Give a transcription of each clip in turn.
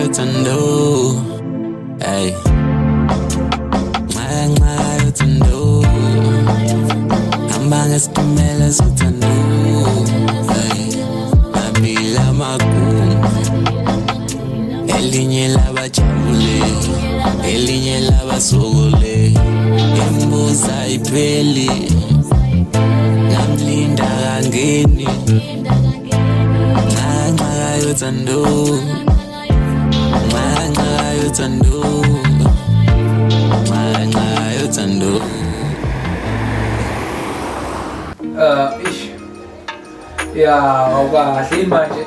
yothando. Hey. Nxaka nxaka yothando. Hamba ngesitimela sothando. Hey. Mabili amagumbi. Elinye labajabule, elinye labasokole. Imibuzo ayipheli. Ngamlinda kangeni. Nxaka nxaka yothando. Nxaka nxaka yothando. Nxaka nxaka yothando. Ish. Ya, awukahle manje.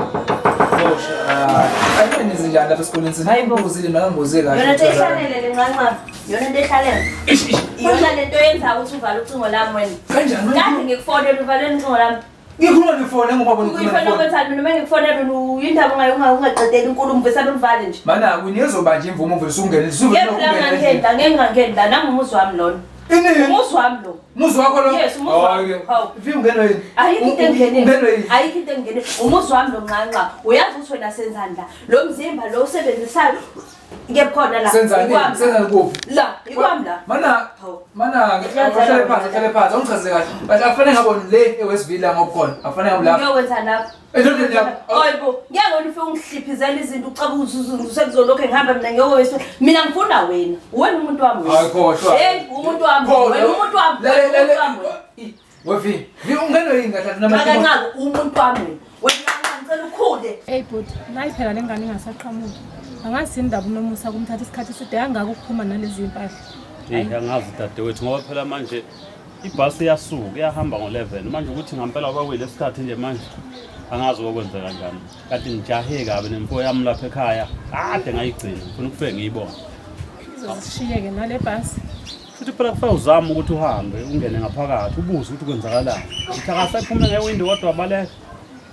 Bosh, ayini njani lapha esikoleni sini? Hayi bo. Ngibuzile mina ngibuze kahle. Yona into ehlalele le ncanca. Yona into ehlalele. Ish, ish. Iyona lento yenza ukuthi uvale ucingo lami wena. Kanjani? Kade ngikufonela uvalele ucingo lami. Ngikhuluma ngefoni ngoba bona ngikhuluma Uyifona ngefoni. kwethani mina uma ngikufonela uyindaba ungayi ungaqedeli inkulumo bese ulivale nje. Mana kunizoba nje imvumo vele usungene. Ngeke phela ngangeni la, ngeke ngangeni la, nangu umuzi wami lona. Ini? Umuzi wami lo. Umuzi wakho lo? Yes, umuzi wami. Hawu. Ifi ungenwe yini? Ayikho into engenile. Ungenwe yini? Ayikho into engenile. Umuzi wami lo ncanca. Uyazi ukuthi wena senzani la. Lo mzimba lo usebenzisayo ngekhona la. Senzani? Ikwami. Senzani kuphi? La, ikwami la. Mana Hawu. mana uhlale phansi, uhlale phansi. Ungichaze kahle. But akufanele ngabona le eWestville la ngokukhona. Akufanele ngabe lapha. Ngiyokwenza lapho. Endodeni yakho. Hayibo, ngeke wena ufike ungihliphizele izinto ucaba ukuthi sekuzolokhu ngihamba mina ngiyokoweswa. Mina ngifuna wena. Wena umuntu wami. wena. Hayi khohlwa. Hey, umuntu wami. Khohlwa. Wena umuntu wami. Lale Wena lale. umuntu wami. wena. Wevi, vi ungenwe yini kahle Nxaka namahloni? nxaka umuntu wami wena. Wena nxaka ngicela ukhule. Eyi bhuti, nayi phela le ngane ingasaqhamuki. Angazi yini indaba uNomusa kumthatha isikhathi eside kangaka ukuphuma nalezi mpahla. Eyi angazi dadewethu ngoba phela manje ibhasi iyasuka iyahamba ngo-11 manje ukuthi ngampela kwakuyile sikhathi nje manje angazi okwenza kanjani kanti ngijahe kabi nemfuyo yami lapha ekhaya kade ngayigcina ngifuna ukufike ngiyibone. Izosishiyeke nale bhasi. Futhi phela kufanele uzame ukuthi uhambe ungene ngaphakathi ubuze ukuthi kwenzakalani. Uthi akasephume ngewindi kodwa wabaleka.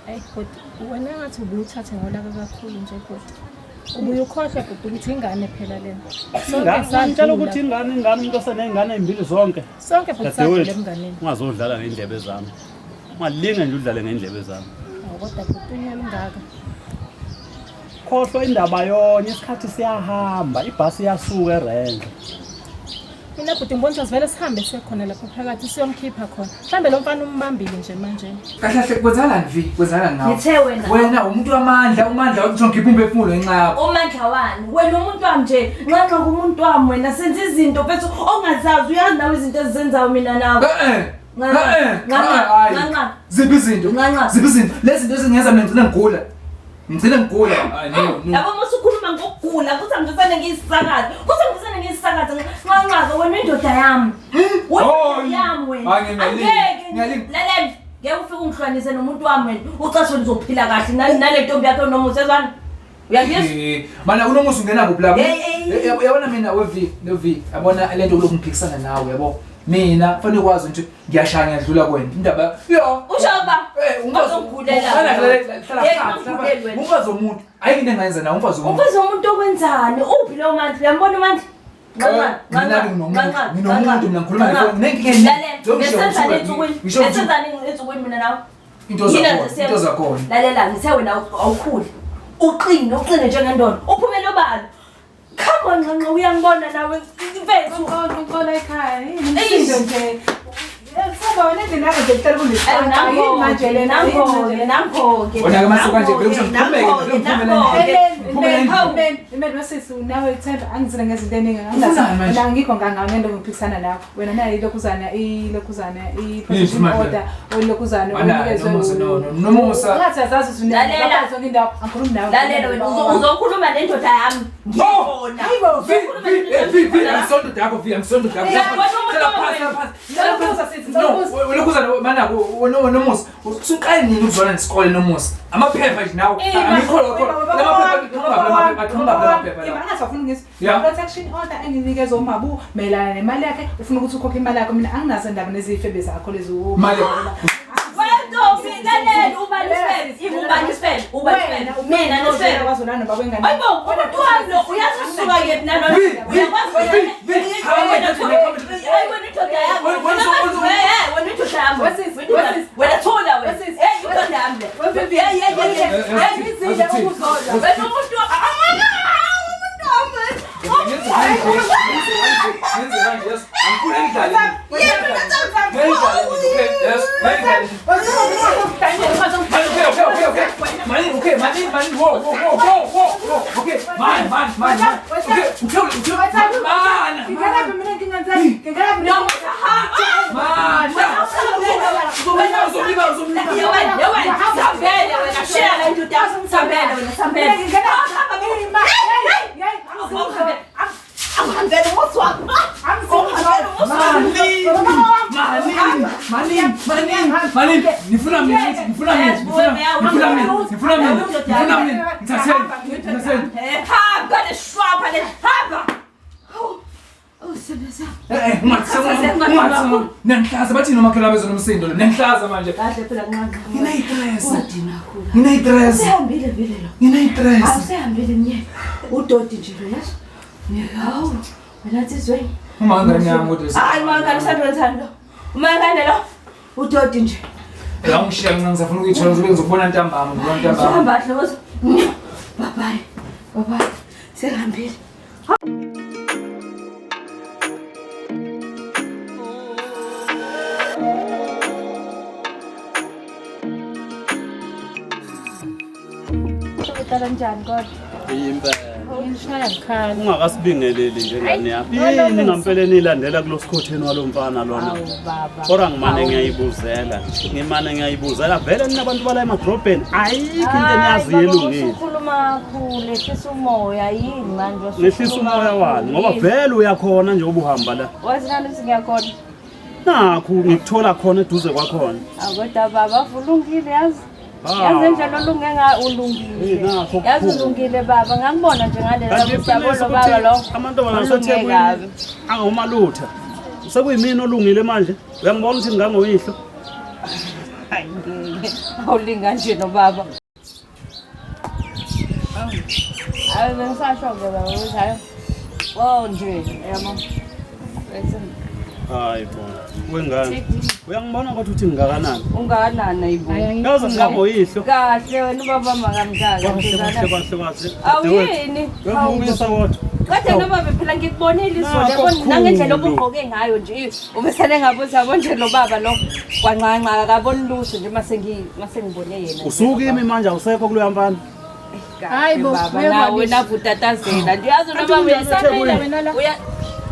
Eyi bhuti, wena ngathi ubuye uthathe ngolaka kakhulu nje bhuti. Ubuye ukhohlwe bhuti ukuthi ingane phela lena. Sonke Ngitshela ukuthi sadlula. ingane ingane umuntu oseney'ngane ey'mbili zonke. Sonke bhuti sadlula Dadewethu emnganeni. ungazodlala ngey'ndlebe zami. Ungalinge nje udlale ngey'ndlebe zami. Hawu kodwa bhuti unyaka ungaka. Khohlwa indaba yonye isikhathi siyahamba ibhasi iyasuka erenke. Mina bhuti ngibona ukuthi sivele sihambe siye khona lapho phakathi siyomkhipha khona. Mhlambe lo mfana umbambile nje manje. Kahle kahle kwenzakalani vi? Kwenzakalani nawe? Ngithe wena. Wena umuntu wamandla, umandla wakuthi ngikhipha umphefumulo ngenxa yakho. Umandla wani? Wena umuntu wami nje, nxanxa kumuntu wami wena senza izinto mfethu ongazazi uyazi nawe izinto ezizenzayo mina nawe. Eh. Ncanca, Eh. ncanca, Hayi. ncanca. Ziphi izinto? Ncanca. Ziphi izinto? Lezi zinto ezingenza mina ngigcine ngigula. Ngigcine ngigula. Hayi no no. Yabo uma usukhuluma ngokugula kuthi angifane ngiyisakaze. Kuthi angifane ngiyisakaze ncanca wena indoda yami. Wena Hayi. indoda yami wena. Hayi, ngiyalinga. Angeke. Ngiyalinga. Lalela, ngeke ufike ungihlukanise nomuntu wami wena. Ucashe uzophila kahle nale ntombi yakho nomusa ezwana. Uyangizwa? Eh, Mana unomusa ungena kuphi lapho? Hey, hey. Yabona mina we V, no V. Yabona lento lokhu ngiphikisana nawe yabo. Mina kufanele ukwazi ukuthi ngiyashaya ngiyadlula kuwena. Indaba yo. Usho ba? Eh, umfazi Uzongigulela. Hlala hlala Hey, phansi. ungigulele wena. Umfazi womuntu. Ayikho into engayenza nawe umfazi womuntu. Umfazi womuntu okwenzani? Uphi lowo mandla? Uyambona umandla? Eh, mina nginomuntu, nginomuntu mina ngikhuluma ngefoni. Nenkinga eningi. Lalela, ensukwini, Ngisho ukuthi nesenzani ensukwini mina nawe? into zakhona, into zakhona. Lalela, ngithe wena awukhuli. Uqine, uqine njengendoda. Uphumele obala. Come on nxanxa uyangibona nawe mfethu. Uxola ekhaya yini Eish. umsindo nje. Saba wena endlini yakho nje kuhlala kunesixaxa. Yini manje lena? Nango-ke, nango-ke. Wena-ke mase kanje, vele usho ngiphumeke, vele ngiphumele endlini. Imeni wasisi unawe ithemba angizile ngezinto eningi. Ufunani manje? Mina angikho ngangangento ngiphikisana nawe. Wena nayo ilokhuzana ilokhuzana i-protection manje? order olokhuzana Mana, Nomusa, no, no, Nomusa. Ngathi azazi ukuthi Lalela. unalapha zonke indawo angikhulumi nawe. Lalela wena uzokhuluma nendoda yami. Ngibona. Hayibo. V, V, eh, V, V, angisonto yakho, V, angisonto yakho. Yeah, wena umuntu Hlala phansi, wena. hlala phansi. Ngicela ukubuza sisi, ngicela No, ukubuza. wena mana Nomusa, usuqale nini ukuzwana nesikole Nomusa? Amaphepha nje nawe. Eh, Angikholwa khona. Lamaphepha, aqhamuka lamaphepha la. Angasafuni ngizwe. Yeah. Protection order enginikezwe uMabu mayelana nemali yakhe ufuna ukuthi ukhokhe imali yakho mina anginazo indaba nezifebe zakho lezi. Mali. Wentombi, lalela ubani isifebe, ubani isifebe, ubani isifebe. Mina nesifebe. Kwazolana nobaba wengane. Hayibo, umuntu wami lo uyazi ukusuka kephi nalona. Vi, vi, Uyakwazi vi, vi. Hayi wena hayi wena indoda yami. Wena- wena- Eh, wena indoda yami. Wesisi, Wena indoda- wesisi. Wena thula wena. Wesisi, Hey, indoda yami le. Wesisi. Hey, hey, hey, hey. Eh, eh, Hey, Ngizile ukuzodla. wena umuntu. Ah, ah, ah. manini manini wo wo wo wo wo wo okay man man man okay okay okay man Ngingalaphi mina ngingenzani? Ngingalaphi mina? Man uzomlima uzomlima Yewena yewena sambele wena share la ndoda sambele wena sambele. Awuhambele woswakho. Malini malini malini malini nifuna mina nifuna mina nifuna mina nifuna mina nifuna mina ngithatheni ngithatheni Hamba leshwapha le hamba. Oh sebeza. Eh ungathi nenhlaza bathi nomakhelwane bezonomsindo lo nenhlaza manje Kahle phela nqanqa. Ngine-stress. Wadina kakhulu. Ngine-stress. Usehambile vele lo. Ngine-stress. Awusehambile mnye. Udoti nje lo yazi. Hawu. Wena nsizweni. Uma ngane yami kodwa Hayi mangane usandwenzani lo. Umangane lo. Udoti nje. La ungishiya mina ngisafuna ukuyithola ngizobe ngizokubona ntambama ngibona ntambama. Hamba kahle woza. Bye bye. Bye bye. Sehambile. Kanjani kodwa? Impela. Ngishaya ngikhala. Ungakasibingeleli nje ngane yami. Yini ngampela enilandela kulosikhotheni walomfana lona? Awu baba. Kodwa ngimane ngiyayibuzela. Ngimane ngiyayibuzela vele nina abantu bala emadrobheni ayikho into eniyaziyo elungile. Usukhuluma kakhulu, ehlisa umoya yini manje? Ngehlisa umoya wani ngoba vele uyakhona nje ubuhamba la. Wazi nani ukuthi ngiyakhona? Nakhu ngikuthola khona eduze kwakhona. Awu kodwa baba ulungile yazi. Ah. Yazi indlela olunge ngayo Hey, ulungile. nakho Yazi okukhulu. ulungile baba, ngangibona nje ngalela Kanti ukuthi yabo iqiniso lo baba lo. ukuthi amantombazane ulunge aseThekwini kabi. angomalutha. Sekuyimina olungile manje. Uyangibona ukuthi ngingangoyihlo. Hayi ngeke. Awulinga nje nobaba. Hayi bengisasho ke baba ukuthi hayi. Oh nje yabo. Bese Hayi bo. Wengane. Uyangibona kodwa ukuthi ngingakanani. ungakanani ayibo. Yazi ngingangoyihlo. Kahle wena ubaba makamdala. Kahle kahle kahle kahle. Awuyini? Uyangibukisa kodwa. Kodwa noma phela ngikubonile izolo Nakho yabona nangendlela okukhulu. obugqoke ngayo nje ubesele ngabuza yabo nje lo baba lo kwanqanqa akaboni lutho nje mase ngibone yena. Usukimi manje awusekho kuloya mfana. Hayi bo, baba uyeba nawe bisho. navutatazela nje yazi Kanti noma unjani uyasabela eThekwini? Wena la. uya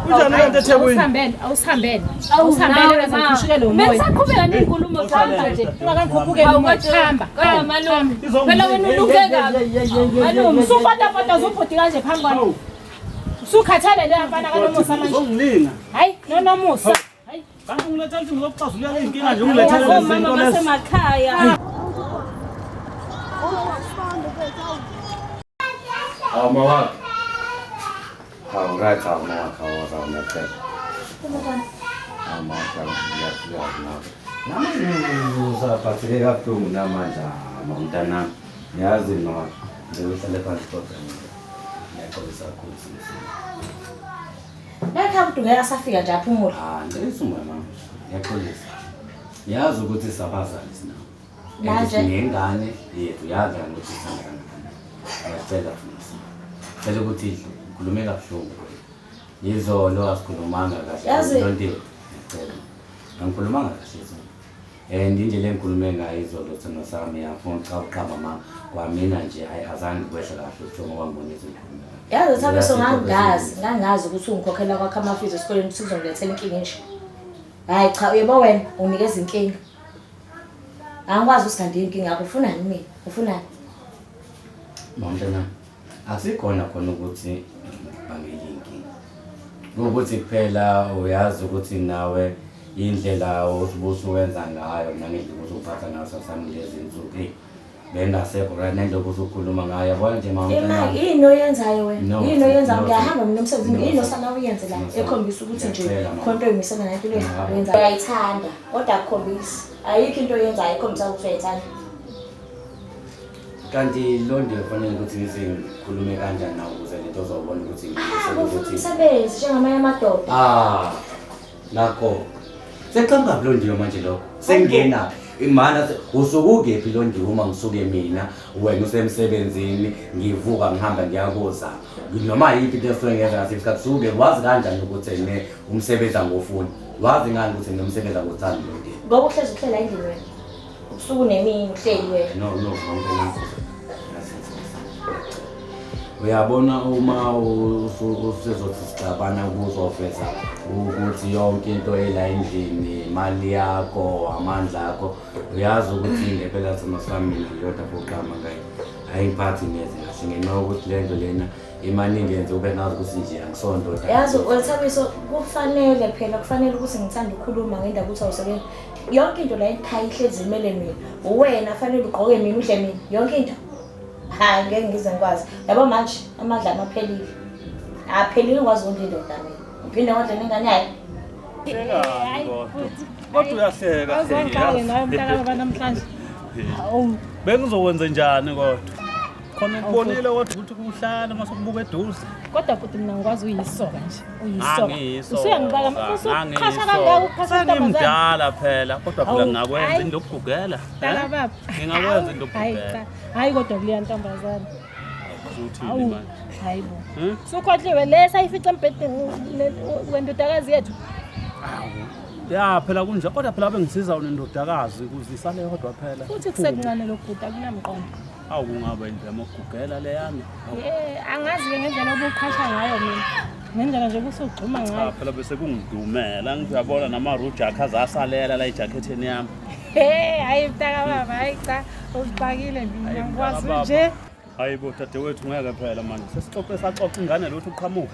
Unjani kanti eThekwini? Awusihambele, awusihambele. Awusihambele bese ngikhushukele umoya. Bengisaqhubeka ney'nkulumo zami nje. Ungakangikhuphukeli umoya. Hamba. Kodwa malume, phela wena uluke kabi. Malume, Usupotapota uzubhudi kanje phambi kwami. Usukhathele le mfana kaNomusa manje. Uzongilinga. Hayi, noNomusa. Hayi. Kanti ungilethela ukuthi ngizokuxazulula le nkinga nje ungilethele lezi omama zinto lezi. basemakhaya. Hawu mawakhe. Hawu right hawu mawakhe hawu hawu ngiyacela. Hawu mawakhe hawu ngiyazi nawe. Namanje usaphatheke kabuhlungu namanje hawu mntanami. Ngiyazi mawakhe. Nje uhlale phansi kodwa mina. Ngiyaxolisa kakhulu sisi. Nakho umuntu ngeke asafika nje aphumule. Ah ngicela umoya mama. Ngiyaxolisa. Ngiyazi ukuthi sabazali sinawo. Manje? Nengane yethu yazi ukuthi sithanda kangakanani. Ngiyacela futhi. Cela ukuthi ukhulume kabuhlungu. Izolo asikhulumanga kahle. Yazi- Lonto ngiyacela. Angikhulumanga kahle izolo. And indlela engikhulume ngayo izolo thina sami yafuna uqaba ma kwamina nje hayi azange kwehle kahle ukuthi ngoba ngibone izinto. Yazi Thabiso ngangazi ukuthi ungikhokhela kwakho ama-fees esikoleni ukuthi uzongilethela inkinga nje. Hayi cha uyebo wena unginikeza inkinga. Angikwazi usikhande inkinga yakho ufunani mina? Ufunani? Mamntana, asikhona khona ukuthi ngibangele inkinga. Ukuthi kuphela uyazi ukuthi nawe indlela osubusuwenza ngayo nangendlela ukuthi uphatha ngayo sasami lezi nsuku. Hey, bengasekho right nendlela ukuthi ukhuluma ngayo yabona nje mamntana. Imali yini oyenzayo wena? No, Yini oyenzayo? no, Ngiyahamba mina emsebenzini. no, Yini osala uyenze la no, ekhombisa ukuthi nje ngiyacela, mama. khona into oyimisela nayo empilweni Hayi. oyenzayo. Uyayithanda kodwa akukhombisi. Ayikho into oyenzayo ekhombisa ukuthi uyayithanda. Kanti lo nto kufanele ukuthi ngize ngikhulume kanjani nawe ukuze lento uzobona ukuthi Hamba ngiyimisele ufuna ukuthi umsebenzi njengamanye amadoda. Ah, nakho. Seqhamuka lo ndiyo manje lokho. Sengena imana usuke ukephi lo ndiyo uma ngisuke mina wena usemsebenzini ngivuka ngihamba ngiyakuza. Noma yiphi into esuke ngenza ngasiphi isikhathi suke wazi kanjani ukuthi ne umsebenzi angofuni. Wazi ngani ukuthi nomsebenzi angothandi lo ndiyo. Ngoba uhlezi uhlela endlini wena. Ubusuku nemini uhleli wena. No no konke nakho. Uyabona uma usezothi sixabana kuzoveza ukuthi yonke into ela endlini, imali yakho, amandla akho, uyazi ukuthi ngempela simo sami mina ngiyoda fuqama ngayo. Ayingiphathi neze kahle ngenxa yokuthi le nto lena imali ingenze ube ngazi ukuthi nje angisondoda. Yazi uThabiso kufanele phela kufanele ukuthi ngithande ukukhuluma ngendaba ukuthi awusebenzi. Yonke into la ekhaya ihlezi imele mina. Uwena fanele ugqoke mina udle mina. Yonke into. Hayi ngeke ngize ngikwazi. Yabo manje amandla ami aphelile. Aphelile ngikwazi ukondla indoda mina. Uphinde ngondle nengane yayo. Kodwa uyahleka. Awuzongixake nawe mntakababa namhlanje. Hawu. Bengizokwenza njani kodwa? Khona ukubonile kodwa ukuthi kuhlala mase kubuka eduze. Kodwa futhi mina ngikwazi uyisoka nje. Uyisoka. Ngangiyisoka, Usuyangixaka usuqhasha kangaka uqhasha intombazane. Sengimdala phela kodwa phela Hawu, ngingakwenza hayi. into yokugugela. Mntakababa. Ngingakwenza into Hayi yokugugela. cha. Hayi kodwa kuleya ntombazane. Uthini Hawu. manje? Hayi bo. Hmm? Sukhohliwe le sayifica embhedeni wendodakazi yethu. Ya phela kunje kodwa phela bengisiza unendodakazi ukuze isale yodwa phela. Futhi kusekuncane lokhu akunamqondo. Awu kungaba indlela yokugugela leyana. Awu. Eh angazi ke ngendlela obuqhasha ngayo mina. Ngendlela nje obusugxuma Cha ngayo. phela bese kungidumela ngiyabona namaruja akhe azasalela la ejakhetheni yami. Hey hayi mntakababa hayi cha uzixakile mina ngikwazi nje. Hayi bo dadewethu ngeke phela manje sesixoxe saxoxa ingane lothu uqhamuka.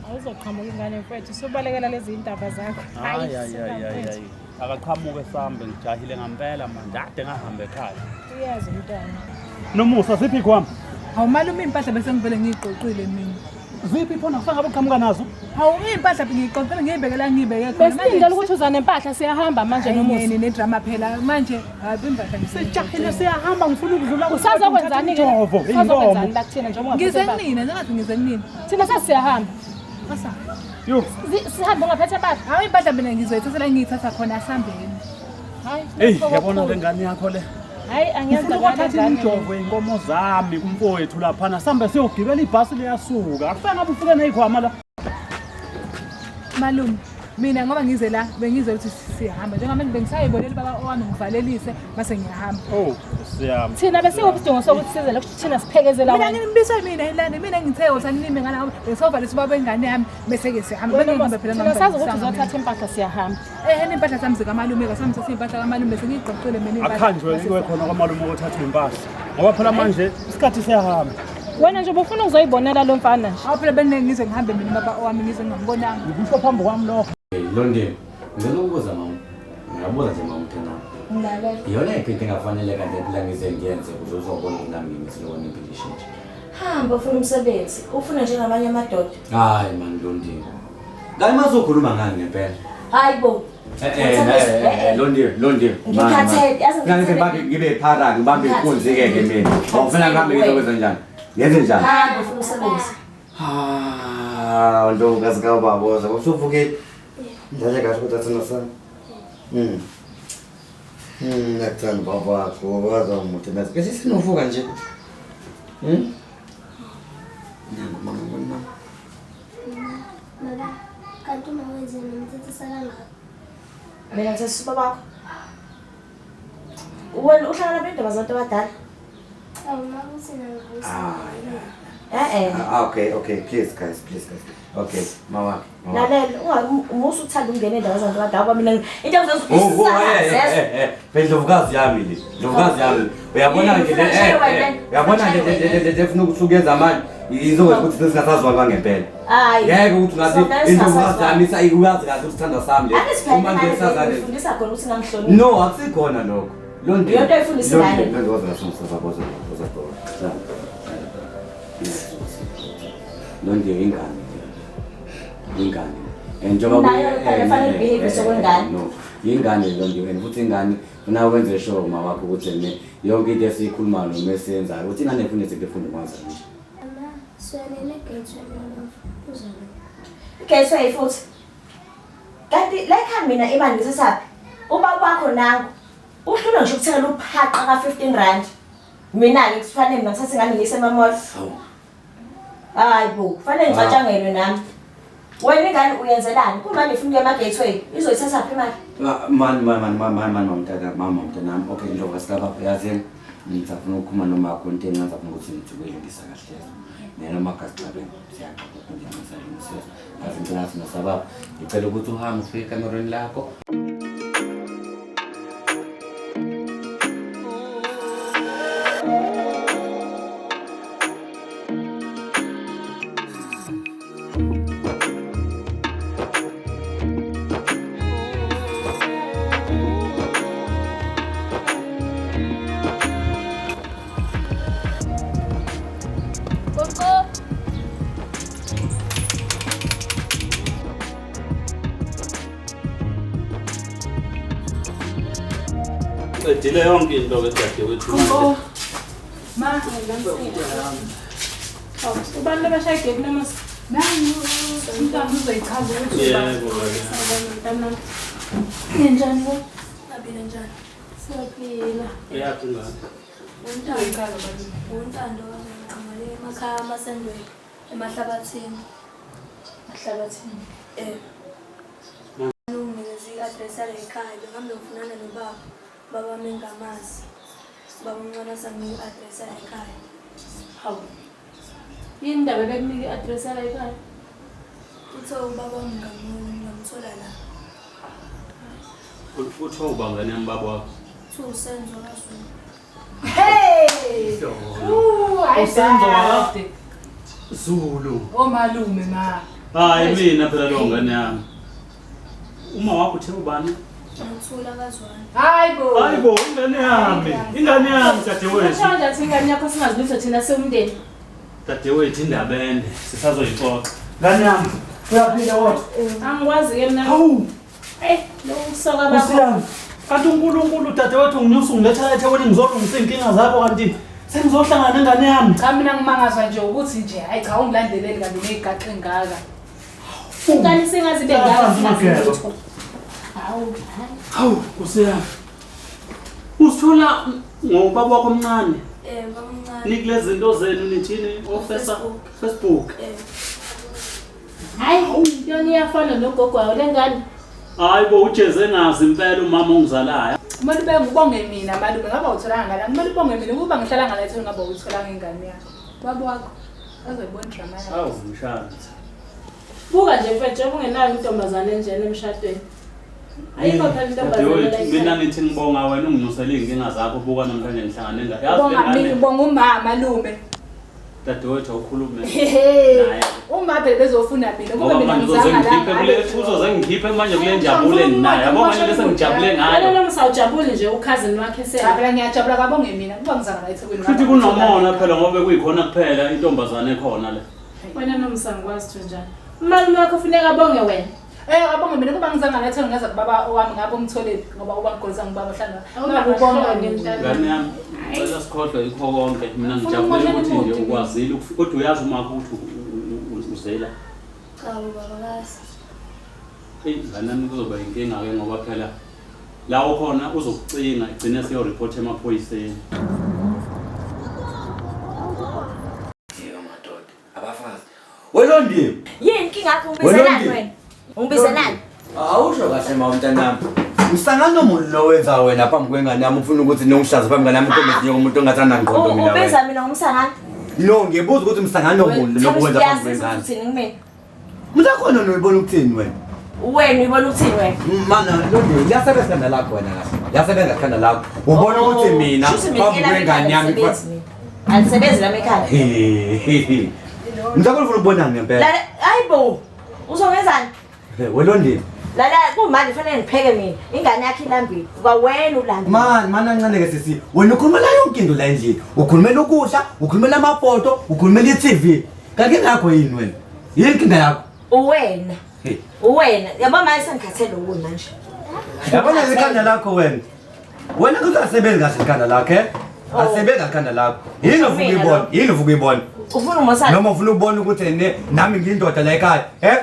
Awuzoqhamuka ingane mfethu usubalekela lezi indaba zakho. Hayi hayi suka hayi mfethu. hayi. Akaqhamuke sambe ngijahile ngempela manje ade ngahamba ekhaya. Uyazi umntwana. Nomusa ziphi kwami? Hawu malume impahla bese ngivele ngiyiqoqile mina. Ziphi phona kufanele uqhamuka nazo? Hawu impahla ngiyiqoqile ngiyibekela ngiyibeke khona. Besilindele ukuthi uza nempahla siyahamba manje nomusa. Nene nedrama phela manje hayi impahla Sijahile siyahamba ngifuna ukudlula Usazokwenzani ke? Injovo, Usazokwenzani la kuthina njengoba Ngize ungaphethe impahla? kunina njengathi ngize kunina. Thina sesiyahamba. Asa. Yo. Sihambe ungaphethe impahla. Hawu impahla mina ngizoyithathela ngiyithatha khona asambeni. Hayi. Hey, yabona le ngane yakho le. Hayi angiyenza Ngifuna ukuthatha imijovo inkomo zami kumfowethu laphana sambe siyogibela ibhasi liyasuka. Akufanele ngabe ufike nezikhwama la. Malume mina ngoba ngize la bengize ukuthi sihamba njengoba bengisayibonela baba owami ngivalelise base ngiyahamba. Oh, siyami. Thina besikuphi isidingo sokuthi size lokhu thina siphekezela Mina wena. nginibiswe mina ilana mina ngithe usanime ngala bengisovalisa ubaba wengane yami bese ke sihamba bengihambe phela Thina sazi ukuthi uzothatha impahla siyahamba. Eh impahla zami zikamalume kasami thatha impahla kamalume sengiyiqoqile mina impahla. Akhanjwe iwe khona kwamalume ukuthatha impahla. Ngoba phela manje isikhathi siyahamba. Wena nje ubufuna ukuzoyibonela lo mfana nje. Hawu phela benginge ngize ngihambe mina baba owami ngize ngingambonanga. Ngikusho phambi kwami lokho. Londiwe, ngicela ukubuza mama. Ngiyabuza nje mama mntanami. Ngilalela. Iyona yiphi into engafanele kanti phela ngize ngiyenze ukuze uzobona ukuthi nami ngimisele wona impilo ishintshe. Hamba ufuna umsebenzi, ufuna njengamanye amadoda. Hayi man Londiwe. Kanti mase ukhuluma ngani ngempela? Hayi bo. Londiwe, Londiwe. Ngikhathele, yazi Ngikhathele ngikhathele. ngibe phara ngibambe inkunzi ke ke mina. Awufuna ngihambe ngizokwenza njani? Ngenze njani? Hamba ufuna umsebenzi. Ah, ntokazi kababa woza usuvukile. Ngidlale kahle kodwa thina sami. Ngiyakuthanda baba wakho, waza umuthi nazi. Bese sinovuka nje. Nangu mama mama. Baba, kanti uma wenzeni umthethisa kangaka? Mina ngithethisa ubaba wakho. Wena uhlala nabendaba zabantu abadala. Awu ma kuthi nangabusa. Eh eh. Okay, okay, please guys, please guys. Okay, mama. Lalela, umusu uthanda ukungena endaweni zabantu abadala ngoba mina into Oh, eh, Ndlovukazi yami le. Ndlovukazi yami. Uyabona nje le uyabona nje le ufuna ukuthi uyenza manje izokwenza ukuthi singasazwani ngempela. Hayi. Ngeke ukuthi ngathi indlovukazi yami uyazi kahle ukuthi sithanda sami le. Uma nje sazane. Ufundisa khona ukuthi ngangihloniphi. No, akusikhona lokho. Londiwe. Yonto oyifundisa ingane. Londiwe waza waza. Londiwe ingane. Ingane. Njengoba kufanele behave sokwengane. No, ingane Londiwe and futhi ingane una wenze sure uma wakho ukuthi ne yonke into esiyikhulumayo noma esiyenzayo ukuthi ingane ifune izinto efunda ukwazi nje. Mama, siyanele gateway uzalo. Gateway futhi. Kanti la ekhaya mina imali ngisesaphi? Ubaba wakho nangu. Uhlulwe ngisho ukuthengela uphaqa ka 15 rand. Mina ke kufanele mina ngithathe ingane ngiyise emamall. Hayi bo, kufanele ngicatshangelwe nami. Wena ingane uyenzelani? Kumanje ifuna ukuya ema-gateway, izoyithatha phi imali? Man man man man man man mama mntanami. Okay, Ndlovukazi kababa yazini. Ngisafuna ukukhuluma nomakho into encane ngifuna ukuthi ngithi kuyilungisa kahle. Mina nomakho asixabene siyaxoxa into encane salungisa. Ngazi ngicela thina sababa. Ngicela ukuthi uhambe ufike ekamerweni lakho. Gogo. Qedile yonke into ke dadewethu. Oh. Ma, Ubani labashaya igedi noma nangu umntwana uzoyichaza ukuthi Yebo. mntanami? Ninjani bo? Aphila njani? Siyaphila. Uyaphi ngane? Untando. Untando ngiqhamale emakhaya amasendweni emahlabathini. Mahlabathini. Eh. Unginikeze i-address yale ekhaya bengihambe ngifunana nobaba. Baba wami engamazi. Baba omncane asanginika i-address yale ekhaya. Hawu. Yini indaba bekunika i-address yala ekhaya? Uthe ubaba wami ngamthola la. Uthiwa uba ngane yami baba wakho. Kuthiwa uSenzo kaZulu. Hey! Hayi Usenzo waka bade. Zulu. Omalume ma. Hayi mina phela lo ngane yami. Uma wakho uthe ubani? Nokuthula kaZwane. Hayi bo. Hayi bo ingane yami. Ingane yami dadewethu. Usho kanjani ingane yakho singazi lutho thina siwumndeni? Dadewethu indaba ende sisazoyixoxa. Ngane yami uyaphila kodwa. Angikwazi ke mina. Hawu. Eh, lo usoka Nkosi bakho. yami. Kanti uNkulunkulu dadewethu nginyusa ungiletha eThekwini ngizolungisa iy'nkinga zakho kanti sengizohlangana nengane yami. Cha mina ngimangazwa nje ukuthi nje hayi cha ungilandeleli kanti unezigaxa engaka. Ingane singazi ibe ngaka Phansi singazi mageba. lutho. Hawu. Hawu Nkosi yami. Usithola ngobaba wakho omncane. Eh, baba omncane. Nikulezi zinto zenu nithini ofesa Facebook. Facebook. Eh. Hayi, yona iyafana nogogo wayo lengane. Hayi bo ujeze ngazi impela umama ongizalayo. Kumele ube ngibonge mina malume ngabe awutholanga ngala. Kumele ubonge mina ukuba ngihlala ngala eThekwini ngabe awutholanga ingane yakho. Baba wakho azoyibona idrama yakho. Hawu mshana. Buka nje mfethu njengoba ungenayo intombazane enjena emshadweni. Ayikho phela intombazane la Dadewethu mina ekhaya. ngithi ngibonga wena unginyusele iy'nkinga zakho buka namhlanje ngihlangane nengane. Yazi le Bonga mina ngane ubonga umama malume. dadewethu awukhulume Hehe. naye. Uma phela bezofuna mina kube Ngoba mina manje uzoze ngizanga la. ngikhiphe kule uzoze ngikhiphe manje kule njabulo enginayo. Yabo manje bese ngijabule Wena ngayo. noma sawujabuli nje ukhazini wakhe Cha sena. phela ngiyajabula kabonge mina kuba ngizanga la eThekwini. Futhi kunomona phela ngoba kuyikhona kuphela intombazane ekhona le. Wena noma sangikwazi ukuthi njani. Umalume wakho ufuneka abonge wena. Eh abonge mina kuba ngizanga la eThekwini ngaza kubaba wami ngabe umtholeli ngoba uba ngigolisa ngibaba hlanga. Awunamahloni mntana. Ngane yami ngicela sikhohlwe yikho konke. Mina Ngifuna ngijabule ukumosha ukuthi nje imudi. ukwazile kodwa uyazi umakho ukuthi uzela. Cha baba kazi. Eyi ngane yami kuzoba inkinga-ke ngoba phela la ukhona uzokucinga igcine seyoripotha emaphoyiseni. Yebo madoda, abafazi. Welondiwe. Yini inkinga yakho ungibizelani wena? Ungibizelani? Awusho kahle ma mntanami. Msangano muni lo wenza wena phambi kwengane yami ufuna ukuthi nongihlaze phambi kwengane yami intombi umuntu ongathanda ngqondo mina Ubiza wena. mina ngomsangano? No, ngibuza ukuthi msangano muni lo wenza phambi Uyazizwa kwengane. ukuthi uthini kumina? Mntakhona noyibona ukuthini wena? Wena uyibona ukuthini wena? Mana Londiwe, liyasebenza ikhanda lakho wena kahle. Liyasebenza ikhanda lakho. Ubona ukuthi mina Shuthi mina phambi elami kwengane ikhanda yami alisebenzi mina. Alisebenzi lami ekhanda. Mntakhona ufuna ukubonani ngempela? Lala hayibo. Uzongenzani? Welondiwe. Lala kumanje kufanele ngipheke mina. Ingane yakhe ilambile. Kwawena ulambile. Man, mana kancane ke sisi. Wena ukhulumela yonke into la endlini. Ukhulumela ukudla, ukhulumela amafoto, ukhulumela i-TV. Kanti ngakho yini wena? Yini inkinga yakho? Uwena. Hey. Uwena. Yabo manje sengikhathele uwe manje. Yabona ikhanda lakho wena. Wena kuzasebenza kahle ikhanda lakho, eh? Asebenza ikhanda lakho. Yini ufuna ukuyibona? Yini ufuna ukuyibona? Ufuna umosana? Noma ufuna ukubona ukuthi nami ngiyindoda la ekhaya, eh?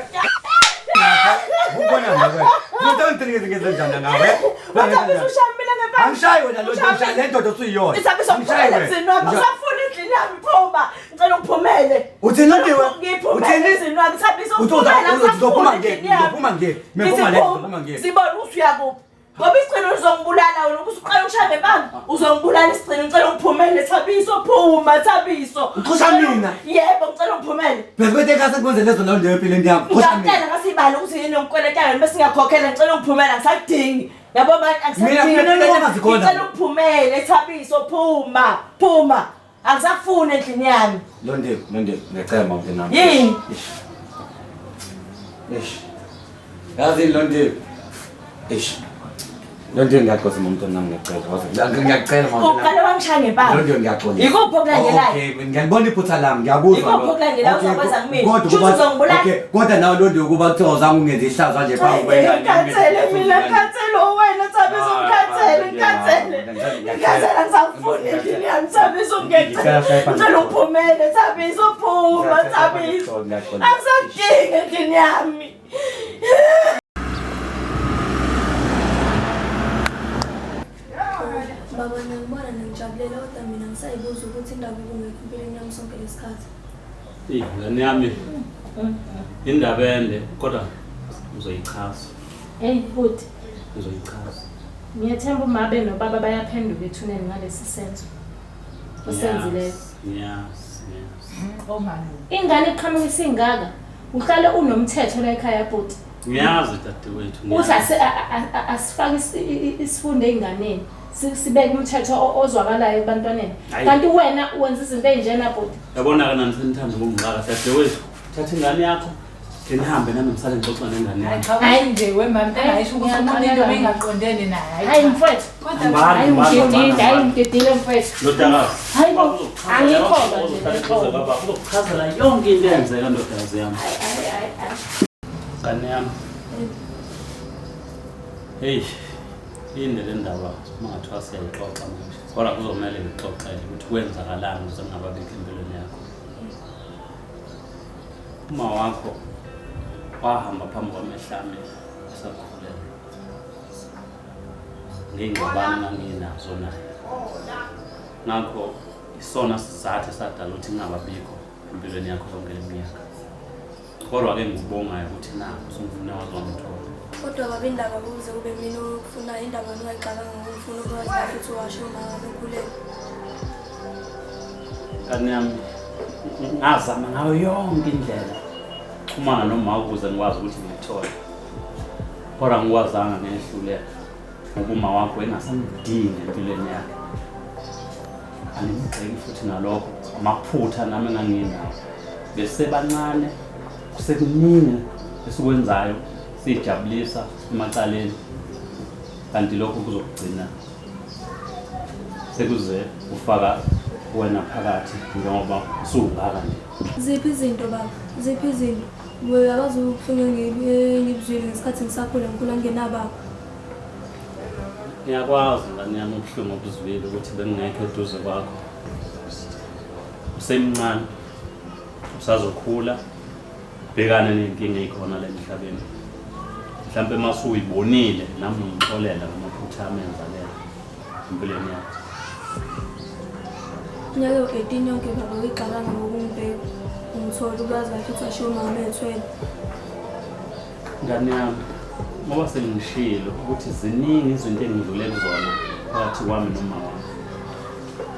Ubona ngawe. Umuntu ngizenze njani ngawe? Ushaya mina ngempela. Angishayi wena lo nto, le ndoda usuyiyona. Isabisa Angishayi ngiphumele wena. emzini wami. Usafuna endlini yami phuma. Ngicela ungiphumele. Uthini Londiwe? Ngiphumele Uthini? emzini wami. Thabisa Uthi uphumele. uzophuma Ngisafuna ngeke, endlini yami. uzophuma ngeke. Mina phuma le, uzophuma ngeke. Sibona ukuthi uyakuphi. Ngoba isigcino uzongibulala wena ubusuqala ukushaya ngempama. Uzongibulala isigcino ngicela ungiphumele Thabiso phuma Thabiso. Uxosha mina? Yebo ngicela ungiphumele. Bese kwethe kase kwenze lezo ndawo leyo empilweni yami. Xosha mina. Ngiyakutshela ngasibala ukuthi yini ongikweletayo bese ngiyakhokhela ngicela ungiphumele angisakudingi. Yabo manje angisakudingi. Mina mina noma zikhona. Ngicela ungiphumele Thabiso phuma phuma. Angisakufuni endlini yami. Londiwe, Londiwe, ngiyacela mama mntanami. Yini? Eish. Yazi Londiwe. Eish. Londiwe ngiyaxolisa mama mntanami ngiyacela. Waze ngiyacela mama mntanami. Uqale wangishaya ngempama. Londiwe ngiyaxolisa. Ikuphi okulandelayo? Okay, ngiyalibona iphutha lami, ngiyakuzwa. Ikuphi lokho. okulandelayo Okay, ozokwenza kumina? Kodwa Shuthi kuba uzongibulala? Okay, kodwa nawe Londiwe kuba kuthiwa uzange ungenze ihlazo kanje phambi kwengane. Ngikhathele mina ngikhathele wena Thabiso ngikhathele ngikhathele. Ngikhathele angisakufuni endlini yami Thabiso ngiyacela. Ngicela ungiphumele Thabiso phuma Thabiso. Angisakudingi endlini yami. Baba ngiyakubona ngijabulela kodwa mina ngisayibuza ukuthi indaba ubungekho empilweni yami sonke lesikhathi. Eyi, ngane yami indaba ende kodwa ngizoyichaza. Hey bhuti, Ngizoyichaza. ngiyethemba umabe nobaba bayaphenduka ethuneni ngalesi senzo osenzileyo. Ngiyazi, ngiyazi. Oh malume. Ingane iqhamuka isingaka, uhlale unomthetho la ekhaya bhuti. Ngiyazi dadewethu. Uthi asifake isifundo ey'nganeni, sibeke umthetho ozwakalayo ebantwaneni. Hhayi. Kanti wena wenza izinto ey'njena bhuti. Yabona-ke nani senithanda ukungixaka dadewethu. Thatha ingane yakho, ke nihambe nami ngisale ngixoxa nengane yami. Cha hayi nje wemama engayisho ukuthi umuntu into bengaqondene naye. Hayi mfowethu. Hambani, Hayi hambani, ungididile, hambani. hayi ungididile mfowethu. Ndodakazi. Hayi bo, angikholwa nje Uzohlala le eduze xolo. kwababa, uzokuchazela yonke into eyenzeka ndodakazi yami. Ngane yami. Hey, inde le ndaba uma ngathiwa siyayixoxa manje. Kodwa kuzomele ngixoxele ukuthi kwenzakalani ukuze ngingababikho empilweni yakho. Uma wakho wahamba phambi kwamehlo ami esakhulelwe. Ngey'ngxabano enganginazo naye. Ngakho isona sizathu esadala ukuthi ngingababikho empilweni yakho yonke le minyaka. Kodwa-ke ngikubongayo ukuthi nakho usungifune waze wangithola. Kodwa baba indaba kuze kube mina okufunayo indaba ongayixakanga ngokufuna ukwazi kahle ukuthi washo umama nokhulelwe. Ngane yami, ngazama ngayo yonke indlela xhumana noma ukuze ngikwazi ukuthi ngikuthole. Kodwa ngikwazanga ngehluleka ngoba uma wakho engasamdingi empilweni yakhe. Angimgxeki futhi nalokho, amaphutha nami enganginawo. Besebancane, kusekuningi esikwenzayo sijabulisa emacaleni. Kanti lokho kuzokugcina sekuze ufaka wena phakathi njengoba usungaka nje. Ziphi izinto baba? Ziphi izinto? Uyabazi ubuhlungu engibuzwile ngesikhathi ngisakhula ngikhula ngingenababa. Ngiyakwazi ngane yami ubuhlungu obuzwile ukuthi bengingekho eduze kwakho. Usemncane, usazokhula, bhekane ney'nkinga ey'khona la emhlabeni. Mhlampe uma usuyibonile nami ungixolela ngamaphutha ami enzalela empilweni yakho. Unyaka u-18 yonke baba uyixakanga ngokungibheka. Ungithola ukwazi kahle ukuthi washiya umama ethwele. Ngane yami, ngoba sengishilo ukuthi ziningi izinto engidlule kuzona phakathi kwami noma wami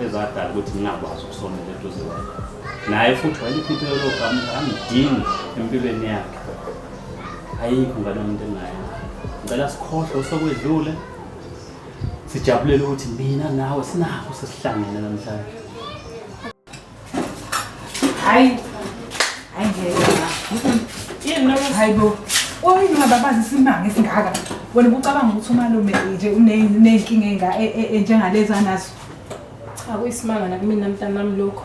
ezadala ukuthi ngingakwazi ukusondela eduze kwakhe. Naye futhi wayeliphuphe lelo gama angidingi empilweni yakhe. Ayikho ngane yami into engingayenza. Ngicela sikhohlwe osekwedlule. Sijabulele ukuthi mina nawe sinakho sesihlangene namhlanje. Hayi. Hayi ngeke. Yini noma Hayi bo. Oyini ungababazi isimanga esingaka. Wena ubucabanga ukuthi umalume nje uney'nkinga enjengalezi anazo. Cha kuyisimanga nakumina mntanami lokho.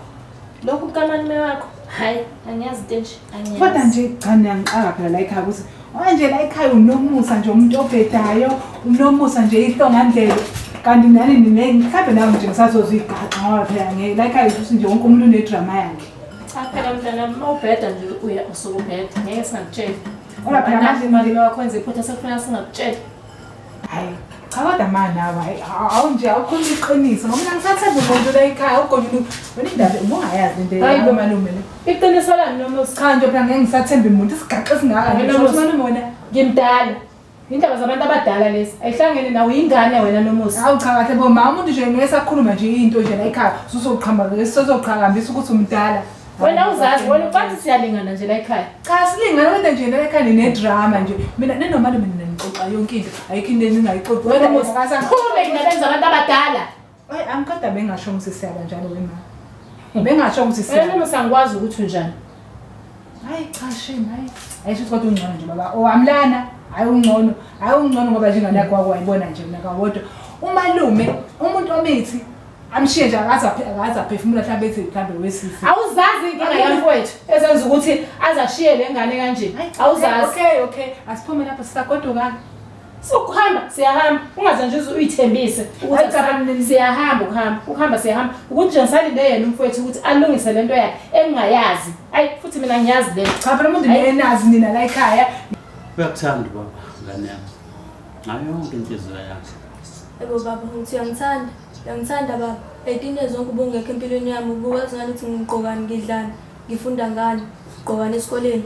Lokhu kukamalume wakho. Hayi, angiyazi into enje, angiyazi. Kodwa nje cha niyangixaka phela la ekhaya ukuthi manje la ekhaya unomusa nje umuntu obhedayo, unomusa nje ihlongandlebe. Kanti nani nine mhlawumbe nawe nje ngisazozwa igaxa ngoba phela ngeke la ekhaya ukuthi nje wonke umuntu unedrama yakhe. Cha phela mntanami, uma ubheda nje uya usuke ubheda, ngeke singakutsheli. Kodwa phela manje umalume wakho wenza iphutha sekufanele singakutsheli. Hayi, cha kodwa ma nawe hayi awu nje awukhuluma iqiniso ngoba mina ngisathemba umuntu la ekhaya ugonyula wena indaba ubungayazi into Hayi bo. malume le. Iqiniso lami nomusa. Cha nje phela ngeke ngisathemba umuntu isigaxa esingaka nje. Wena Usho ukuthi Musa. malume wena Ngimdala. Indaba zabantu abadala lezi. Ayihlangene nawe ingane wena Nomusa. Hawu cha kahle bo mama umuntu nje ngeke sakhuluma nje into nje la ekhaya usuzoqhamba sizoqhakambisa ukuthi umdala. Wena uzazi wena ucathi siyalingana nje la ekhaya. Cha silingana kodwa nje la ekhaya ne-drama nje. Mina ninomalume mina nixoxa yonke into. Ayikho into eningayixoxi. Wena Musa, phume indaba zabantu abadala. Hayi angikodwa bengasho ukuthi siyaba njalo wema. Bengasho ukuthi Wena siyaba. Nomusa angikwazi ukuthi unjani. Hayi cha shame hayi. Ayisho ukuthi kodwa ungcono nje baba. Owamlana hayi ungcono. Hayi ungcono ngoba nje ingane yakho wayibona nje mina kawodwa. Umalume umuntu omithi amshiye nje akaze akaze aphefumula mhlawumbe ethi mhlawumbe wesisi. Awuzazi inkinga yamfowethu ezenza ukuthi azashiye le ngane kanje. Awuzazi. Okay okay asiphume lapho sisagoduka. Sokuhamba siyahamba ungaze nje uze uyithembise ukuthi Hayi, cha, mina- siyahamba ukuhamba ukuhamba siyahamba ukuthi nje ngisalinde yena umfowethu ukuthi alungise lento yakhe engingayazi. Ayi futhi mina ngiyazi le. Cha phela umuntu nenazi nina la ekhaya. Uyakuthanda baba ngane yami. Ngayo yonke inhliziyo yakhe. Yebo baba, ngithi uyangithanda. Uyangithanda baba. 18 years zonke ubungekho empilweni yami, ubuwazi ngani ukuthi ngigqokani, ngidlani, ngifunda ngani, ngigqokani esikoleni.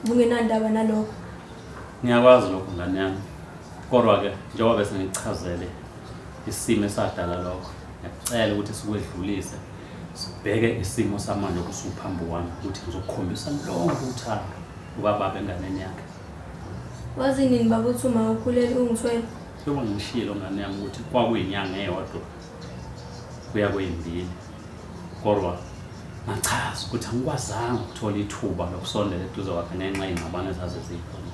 Ubungenandaba nalokho. Ngiyakwazi lokho ngane yami. Kodwa ke njengoba bese ngichazele isimo esadala lokho. Ngiyacela ukuthi sikwedlulise. Sibheke isimo samanje usuphambi kwami ukuthi ngizokukhombisa lonke uthando ubaba enganeni yakhe. Wazi nini baba ukuthi uma ukhulelwe ungithwele? Njengoba ngishilo ngane yami ukuthi kwakuyinyanga eyodwa kuya kweyimbili. Kodwa ngachaza ukuthi angikwazanga ukuthola ithuba lokusondela eduze kwakhe ngenxa yey'ngxabano ezazizikhona.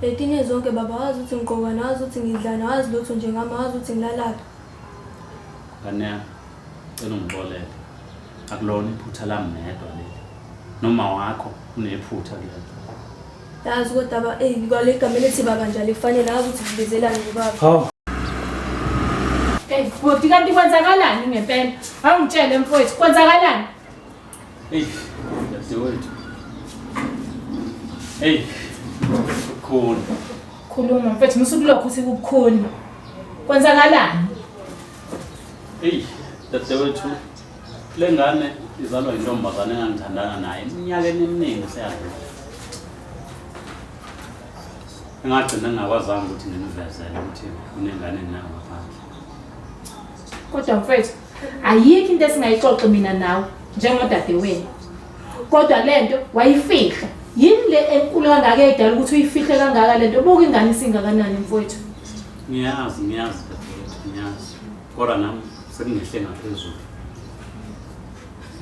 18 years zonke baba wazi ukuthi ngigqokani, wazi ukuthi ngidlani, wazi lutho nje ngami, wazi ukuthi ngilalaphi. Ngane yami, cela ungixolele. Akulona iphutha lami ngedwa leli. Noma wakho unephutha kulento. Yazi kodwa ba eh kwale igama elithi baba nje alikufanele, yazi ukuthi kubizelani ngobaba. Hawu. Hey bhuti kanti kwenzakalani ngempela? Awungitshele mfowethu kwenzakalani? Eyi, dadewethu. Eyi, kukhona. Khuluma mfethu musukulokhu uthi kubukhuni. Kwenzakalani? Eyi, dadewethu, le ngane izalwa intombazane engangithandana naye eminyakeni eminingi seyadlula. Engagcina ngingakwazanga ukuthi ngimvezele ukuthi unengane enginayo ngaphandle. Kodwa mfethu ayikho into esingayixoxi mina nawe njengodadewenu. Kodwa lento wayifihla. Yini le enkulu kangaka edala ukuthi uyifihle kangaka lento? Buka ingane isingakanani mfowethu. Ngiyazi, ngiyazi dadewethu, ngiyazi. Kodwa nami sekungehle ngaphezulu.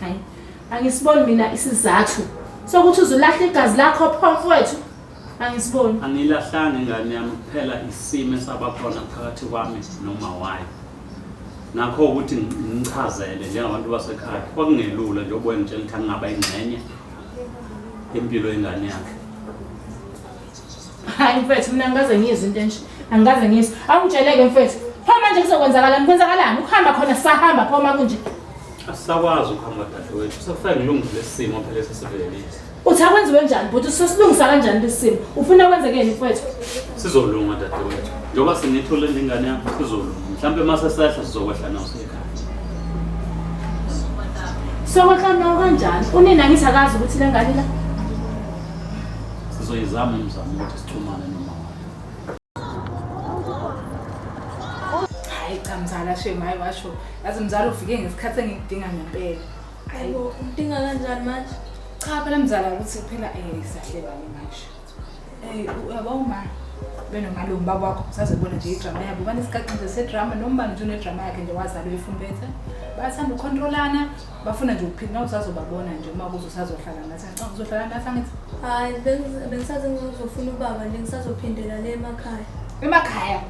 Hayi, angisiboni mina isizathu sokuthi uzulahla igazi lakho pho mfowethu. Angisiboni. Angilahlanga ingane yami kuphela isimo esabakhona phakathi kwami noma wayo. Nakho ukuthi ngichazele njengabantu basekhaya kwakungelula njengoba wengitshela ukuthi angingaba ingxenye yempilo yengane yakhe. Hayi mfethu mina angikaze ngiyizwe into enje. Angikaze ngiyizwe. Awungitsheleke mfethu. Pho manje kuzokwenzakalani? Kwenzakalani? Ukuhamba khona sahamba pho makunje. Asisakwazi ukuhamba dadewethu, sekufanele ngilungise lesi simo phela esesivelile. Uthi akwenziwe njani bhuti? Sosilungisa kanjani lesi simo? Ufuna kwenzekeni mfethu? Sizolunga dadewethu. Njengoba sinithole nje ingane yakho sizolunga. Mhlampe uma sesehla sizokwehla nawo sekhaya. Sokwehla nawo kanjani? Unina ngithi akazi ukuthi le ngane la. Sizoyizama imizamo ukuthi sixhumane noma wayo. Hayi cha mzala shame hayi washo. Yazi mzala ufike ngesikhathi engikudinga ngempela. Hayibo, ungidinga kanjani manje? Cha phela mzala ukuthi phela sahleba ke manje. Uyabo uma benomalume baba wakho usazobona nje idrama yabo banesikhathi nje sedrama noma nje unedrama yakhe nje wazalwa efumbethe. Bathanda ukucontrolana, bafuna nje ukuphila nawe usazobabona nje uma kuze usazohlala nathi. Ngicabanga uzohlala nathi angithi Hayi, bengisaze ngizofuna ubaba nje ngisazophindela le emakhaya. Emakhaya.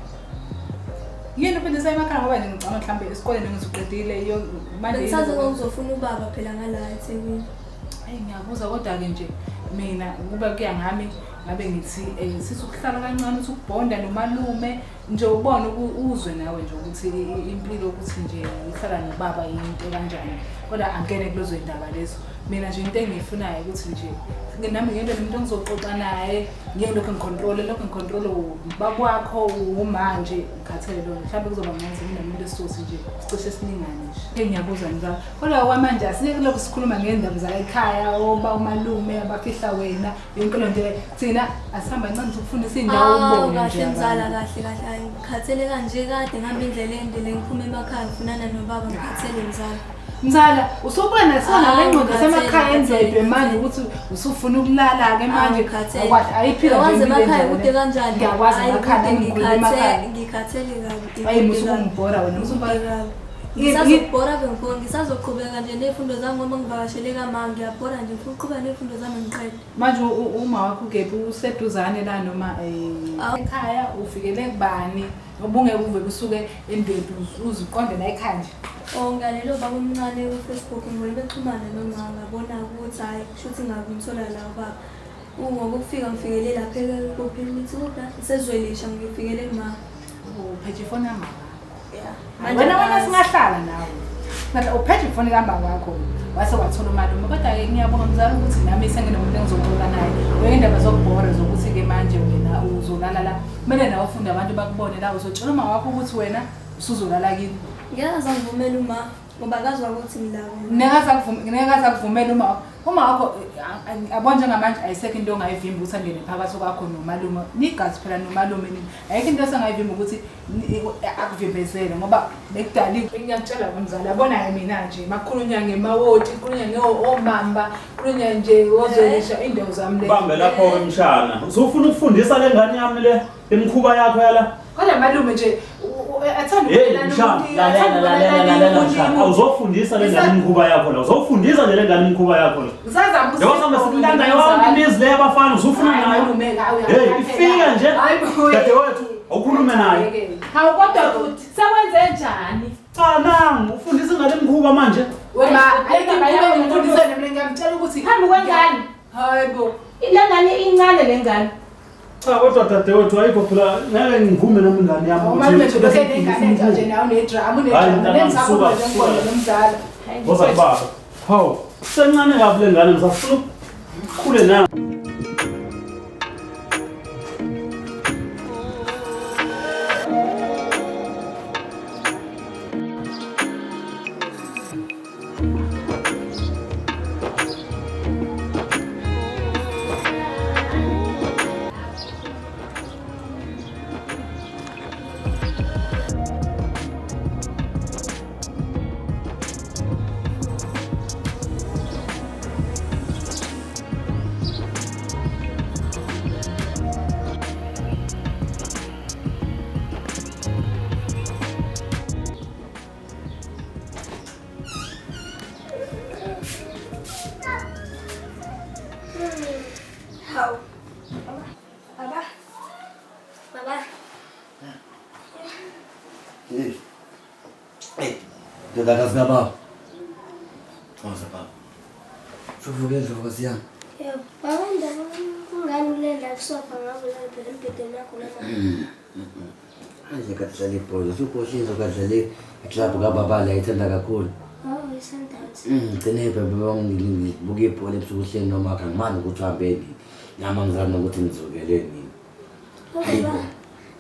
Yini uphindisa emakhaya ngoba nje ngicabanga mhlambe esikoleni ngizoqedile iyo manje. Bengisaze ngizofuna ubaba phela ngala eThekwini. Hayi ngiyabuza kodwa ke nje mina ukuba kuya ngami ngabe ngithi sithi ukuhlala kancane uthi ukubhonda nomalume nje ubone uzwe nawe nje ukuthi impilo ukuthi nje uhlala nobaba yinto kanjani. Kodwa angene kulezo indaba lezo. Mina nje into engiyifunayo ukuthi nje nami ngibe nomuntu engizoxoxa naye, ngeke lokho ngicontrol, lokho ngicontrol ubaba wakho uma nje ngikhathele lo. Mhlawumbe kuzoba ngcono nginomuntu esizothi nje sicishe silingane nje. Ngiyakuzwa mzala. Kodwa kwamanje asingeke lokho sikhuluma ngendaba zala ekhaya oba umalume abafihla wena yonke le nto le. Thina asihamba kancane sokufundisa indawo Awu ubone nje kahle mzala abantu. kahle kahle hayi ngikhathele kanje kade ngihamba indlela ende le ngiphuma emakhaya ngifunana nobaba ngikhathele mzala. Mzala, usubona sona le Awu, ngqondo semakhaya ngikhathele, endlebe manje ngikhathele. ukuthi usufuna ukulala-ke manje. Awu, ngikhathele. Awukwazi ayiphila nje Uyakwazi impilo emakhaya enjalo kude le. kanjani? Ngiyakwazi Hayi, emakhaya, kude nami ngikhuluma emakhaya. ngikhathele ngikhathele kabi. Ayi kude musa kabi. ukungibhora wena, musa Kude kabi. Ngisazokubhora ke ngifuna ngisazoqhubeka nje ney'fundo zami ngoba ngivakashele kama ngiyabhora nje ngifuna ukuqhubeka ney'fundo zami ngiqede. Manje uma wakho ukephi useduzane la noma ekhaya ufikele kubani? Ngoba ungeke uve usuke endweni uze uqonde la ekhaya nje. Oh ngalelo baba omncane ku-Facebook ngibone bexhumana noma ngabona ukuthi hhayi kusho ukuthi ngabe ngithola la ubaba. Ngokufika ngifikele lapha kuphi ngithi kuphi sezwelisha ngifikele kuma. Uphethe ifoni yami. Yeah. Wena wena singahlala nawe. Ngathi uphethe ifoni kama wakho. Wase wathola umalume kodwa-ke ngiyabonga mzala ukuthi nami senginomuntu engizoxoxa naye. Wena indaba zokubhora zokuthi-ke manje wena uzolala la. Kumele nawe ufunde abantu bakubone la uzotshela uma wakho ukuthi wena usuzolala kini. Ngeke aze angivumele uma ngoba akazwa ukuthi ngila. Ngeke aze akuvumele uma wakho. Uma wakho yabo njengamanje ayisekho into ongayivimba ukuthi angene phakathi kwakho nomalume. Nigazi phela nomalume nini. Ayikho into osengayivimba ukuthi akuvimbezele ngoba bekudaliwe. Ngiyakutshela mzala, yabona-ke mina nje makukhulunywa ngemawoti, kukhulunywa ngeomamba, kukhulunywa nje ozolisha indawo zami le. Bambe lapho-ke mshana. Usufuna ukufundisa le ngane yami le imikhuba yakho yala. Kodwa malume nje athanda Hey mshana, lalela lalela lalela mshana. Awuzofundisa le ngane imikhuba yakho la. Uzofundisa nje le ngane imikhuba yakho la. Ngisazama Njengoba sihambe sikulanda yonke imizi le yabafana usufuna nayo. Hey, ifika nje. Dadewethu, awukhulume naye. Hawu kodwa futhi sewenze njani? Cha nangu, ufundisa ingane imikhuba manje. Wena ayikho imikhuba engifundisa mina ngiyamtshela ukuthi Phambi kwengane. Hayibo. Le ngane incane le ngane. Cha kodwa dadewethu ayikho phela ngeke ngivume nami ingane yami Umalume nje lokho enengane entsha nje nawe unedrama Hayi, unedrama mntanami, nengisakhuluma suka, nje ngibone suka. nomzala. Woza kubaba. Hawu, sencane kabi le ngane ngisafuna ukukhule nayo. Hawu. Baba. Baba. Hey. Hey, ndodakazi kababa. Xoza baba. Suvuke ndlovukazi yami. Yebo, baba ndaba kungani kule ndawo sofa ngabe ulale phela embhedeni wakho noma? Manje kadlala ibhola, usukhohliso kadlala iklabhu kababa la ithanda kakhulu. Oh, i-Sundowns. Ngigcine bebe bangibuka ibhola ebusuku hleli noma angimani ukuthi uhambe nini. Nami angizami nokuthi ngizukele nini. Oh, Hayi baba, bo.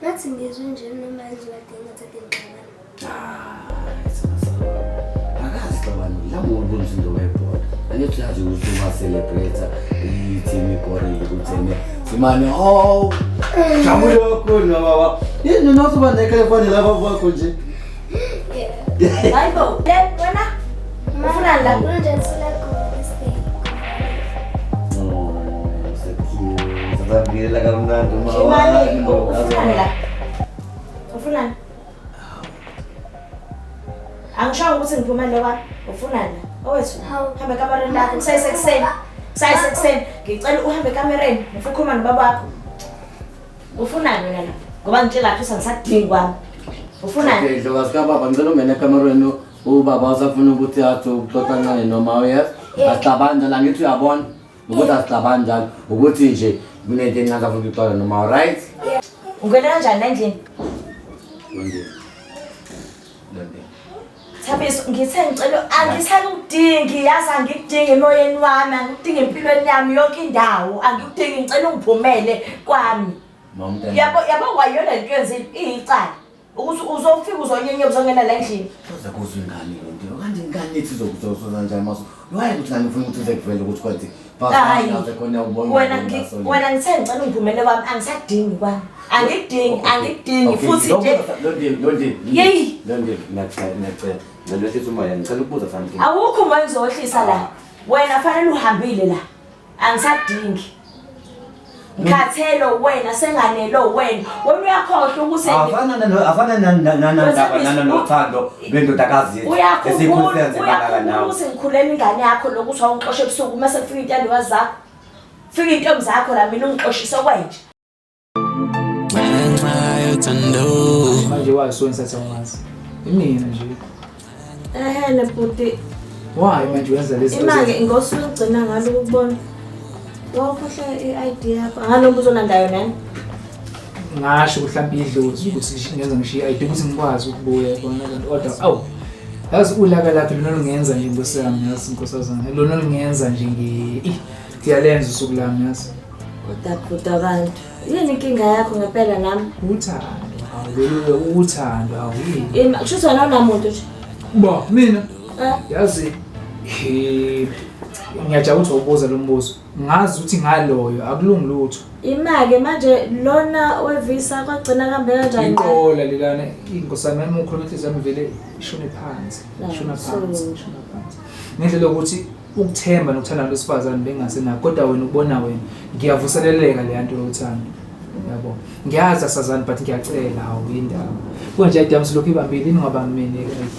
ngathi ngizwe nje noma izwade ngathi ade ngixabana. Akazi xabano, la muntu umsindo webhola. Angithi uyazi ukuthi uma celebrate i-team igorile ukuthi ene simane oh jabule kakhulu nobaba. Yini nosuba nekhelefoni lapha kwakho nje. Hayi bo, le wena ufunani la? Kanjani silakho this day? Oh, so cute. Sasabukela kamnandi uma Imali, wami. ufunani la? Ufunani? Angisho ukuthi ngiphumele kwa ufunani la? Owethu, hamba ekamereni lakho kusayisekuseni. Kusayisekuseni. Ngicela uhambe ekamereni ngifuna ukukhuluma nobaba wakho. Ufunani wena la? Ngoba ngitshela lapho sengisadingi kwami. Ufunani? Okay, ndlovukazi kababa, ngicela ungene ekamerweni ubaba usafuna ukuthi athi ukuxoxa kancane noma uyazi. Asixabani njalo, angithi uyabona ukuthi asixabani njalo, ukuthi nje kunento encane afuna ukuxoxa noma alright? Ungena kanjani la endlini? Londini. Londini. Thabiso, ngithe ngicela angisakudingi, yazi angikudingi emoyeni wami, angikudingi empilweni yami yonke indawo, angikudingi, ngicela ungiphumele kwami. Yabo yabo kwayona lento yenzile iyicala. Ukuthi uzofika uzonyenye uzongena la endlini. Uze kuzwe ingane lo nto. Kanti ingane ithi izokuzoza kanjani maso? Why ukuthi ngani ufuna ukuthi uze kuvele ukuthi kwathi Hayi. bafana khona ubona. Wena wena ngithe ngicela ungiphumele kwami, angisakudingi kwami. Angikudingi, angikudingi futhi nje. Londi. Yeyi. Londi, ngiyacela, ngiyacela. Ngicela wehlise umoya, ngicela ukubuza something. Awukho umoya engizowehlisa la. Wena fanele uhambile la. Angisakudingi. Ngikhathelo wena senganelo wena. Wena uyakhohlwa ukuthi Afana nanandaba nanothando lwendodakazi yethu. Uyakhumbula Esikhulise nzima kangaka nawe. ukuthi ngikhulela ingane yakho lokuthi wawungixosha ebusuku mase kufika intandokazi zakho. Fika intombi zakho la mina ungixoshise kwenje. Ngenxa yothando. Manje wazi wenza awungazi. Imina nje. Ehene bhuti, Why manje wenza lezi imake ngosuku lokugcina ngalo ukubona. Wawukhohlwa i-ID yakho. Anganombuzo olandayo nani? Ngasho mhlawumbe idlozi ukuthi ngenza ngishiye ID ukuthi ngikwazi ukubuya yabona lento kodwa awu yazi ulaka lakhe lona lungenza nje nkosi yami, yazi nkosazana lona lungenza nje ngiyalenza usuku lami yazi. Kodwa bhuti abantu, yini inkinga yakho ngempela nami? Uthando, hawu lolu uthando, hawu yini? Kusho ukuthi wena awunamuntu nje. Ba mina Eh? yazi ngiyajabula ukuthi ubuza lo mbuzo. Ngazi ukuthi ngaloyo akulungi lutho. Imake manje lona wevisa kwagcina kambe kanjani? Iqola lelana inkosana yami ukhuluma inhliziyo yami vele ishone phansi, ishona phansi, ishona phansi. Ngendlela yokuthi ukuthemba nokuthanda abantu besifazane bengasenakho kodwa wena ubona wena ngiyavuseleleka le nto yothando. Yabo. Ngiyazi asazani but ngiyacela hawu indaba. Konje idam silokhu ibambile ningabambi mina i-ID.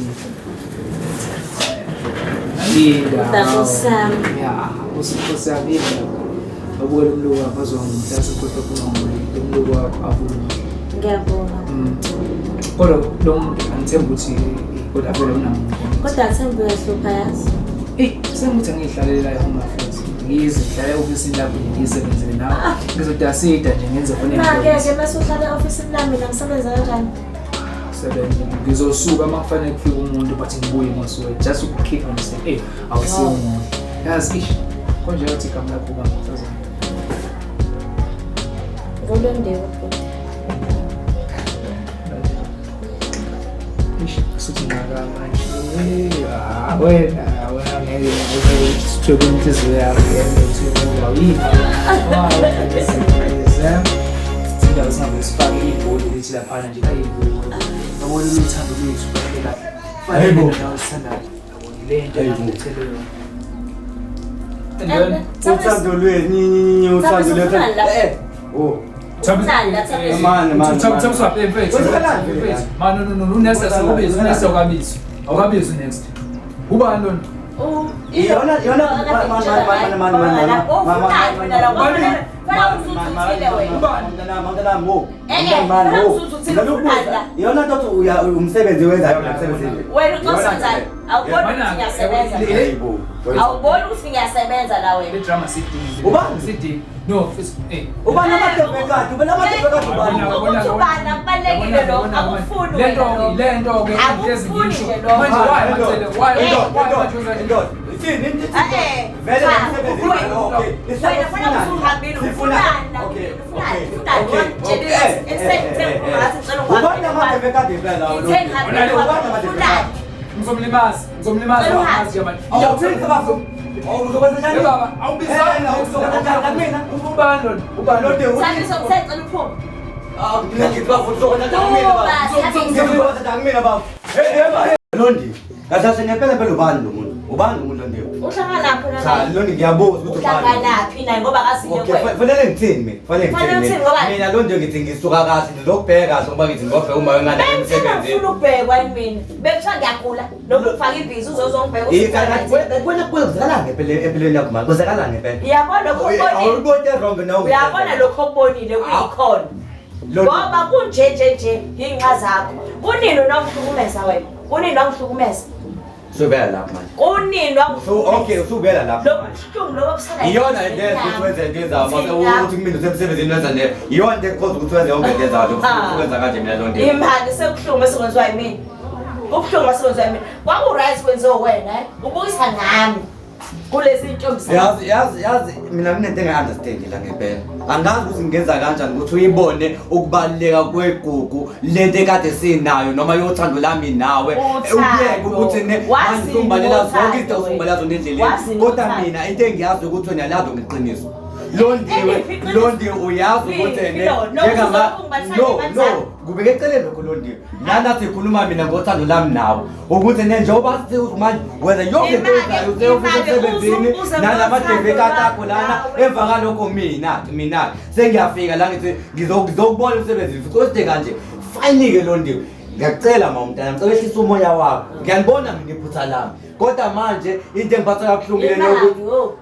Indaba. Nkosi yami. Ya, usinkosi yami indaba. Abukele umlungu wakho azongithatha kodwa kunongolile umlungu wakho abuye. Ngiyabonga. Kodwa lo muntu angithembi ukuthi kodwa vele unamuntu. Kodwa athembi uyahlupha yazi. Eyi, sengithi angiyihlalele la e-home affairs. Ngizihlale e-ofisini lakho nje ngiyisebenzele nawe. Ngizodasida nje ngenze khona Imake-ke mase uhlala e-ofisini lami mina ngisebenza kanjani? Sebenza. Ngizosuka uma kufanele kufike umuntu but ngibuye ngosuke just ukukhipha nje hey awusiyo umuntu. Yazi ish konje uthi igama lakho ubani nkosazana? Ngolondiwe bhuti. Ish suthi ngaka manje. Ah wena wena ngeke sithwebe inhliziyo yakho yena uthi yini. Indawo singabe sifake ibholi lithi laphana nje ayibholi. Yabona uthando lwethu kahle kahle. Hayibo. Fanele nawe sithandayo. Yabona le nto engangithele yona. And then Uthando lwenu, uthando lwethu. Eh, oh. Man, man. Thabisa mfethu. Man no no no next awukabizi next awukabizi. Awukabizi next. Ubani lona? Yona yona man man man man man Yona nto uya umsebenzi wenzayo la emsebenzini. Wena uxoxa awuboni ukuthi ngiyasebenza. Awuboni ukuthi ngiyasebenza la wena. Le drama sidingi. Ubani? Sidingi. No, it's eh. Ubani amadebekade? Ubani amadebekade ubani? Ukuthi ubani akubalulekile lokho, akufuni wena Lento lokho. lento ke Akufuni nje lokho. Manje why Macele? Why why Indoda. Ithini into Eh, Vele cha, umsebenzi wena- okay. Wena fanele usuhambile ufunani la ufunani ufunani wangitshela ekuseni ngithe ngathi ngicela Ubani ungihambe amadebekade impela lo? Ngithe ngihambile ufunani Ngizomlimaza, ngizomlimaza Cela uhambe. ngazi manje. Awuthini bafo? Awuzokwenza njani? Ye baba, awubizani. Awuzokwenza mina. Ubani lona? Ubani lona? Thabiso ngisacela uphume. Ah, mina ngithi bafo uzokwenza njani mina baba? Ngizokwenza njani mina baba? Hey, hey, Londi. Kahle ngempela phela ubani lo muntu? Ubani lo muntu Londi? Uhlanganaphi Cha, naye? Londi ngiyabuza ukuthi ubani. Uhlanganaphi naye ngoba akasiye Okay, kwena. fanele ngithini mina? Fanele Fanele ngithini uthini ngoba- mina? Mina Londi ngithi ngisuka kahle ngizokubheka kahle ngoba ngithi ngizobheka uma wengane Bengithe emsebenzini. ngifuna ukubhekwa yini mina. Bekuthiwa ngiyagula noma ufake ibhizi uzozongibheka. Wena kwenzakala ngempela empilweni yakho manje? Kwenzakala ngempela? Uyabona lokho okubonile. Awuyiboni wrong nawe. Uyabona lokho okubonile kuyikhona. Ngoba kunje nje nje yinqa zakho. Kunini unongihlukumeza wena? Kunini wangihlukumeza? Usubeka lapha manje. Kunini wangihlukumeza? Okay, usubeka lapha. Lo buhlungu lobo busala. Iyona le nto yenza ukuthi wenze into ezayo mase uthi kumina usemsebenzini wenza le. Iyona into ekhoza ukuthi wenze yonke into ezayo lokhu ukwenza kanje mina lonto. Imali sekuhlungu esikwenziwa yimina. Kubuhlungu wasebenza mina. Kwaku-right kwenziwe wena, eh? Ubukisa ngami. Kulezi intombi zakho. Yazi yazi yazi mina kunento engayi-understand la ngempela. Angazi ukuthi ngingenza kanjani ukuthi uyibone ukubaluleka kwegugu lento ekade sinayo noma yothando lami nawe. Uthando. Uyeke ukuthi ne Wazini manje usumbalela zonke uthando izinto usumbalela zona endleleni. Wazini Kodwa uthando. mina into engiyazi ukuthi wena lazo ngeqiniso. Londiwe, Eliphi iqiniso? Londiwe uyazi ukuthi Liphi ne lona? njengama Uzokungibalisana no imali no zami. kubeke eceleni lokho Londiwe. Lana sikhuluma mina ngothando lami nawe ukuthi ne njengoba sithi manje wena yonke into Imali, oyenzayo useyofika imali, emsebenzini uze nalama ngothando debit akho lwami lana nawe. emva kalokho mina sengiyafika la ngithi ngizokubona emsebenzini futhi kanje finally ke Londiwe ngiyakucela mama mntana ngicela ehlisa umoya wakho ngiyalibona mina iphutha lami kodwa manje into engiphatha kabuhlungu le yokuthi Imali, oh.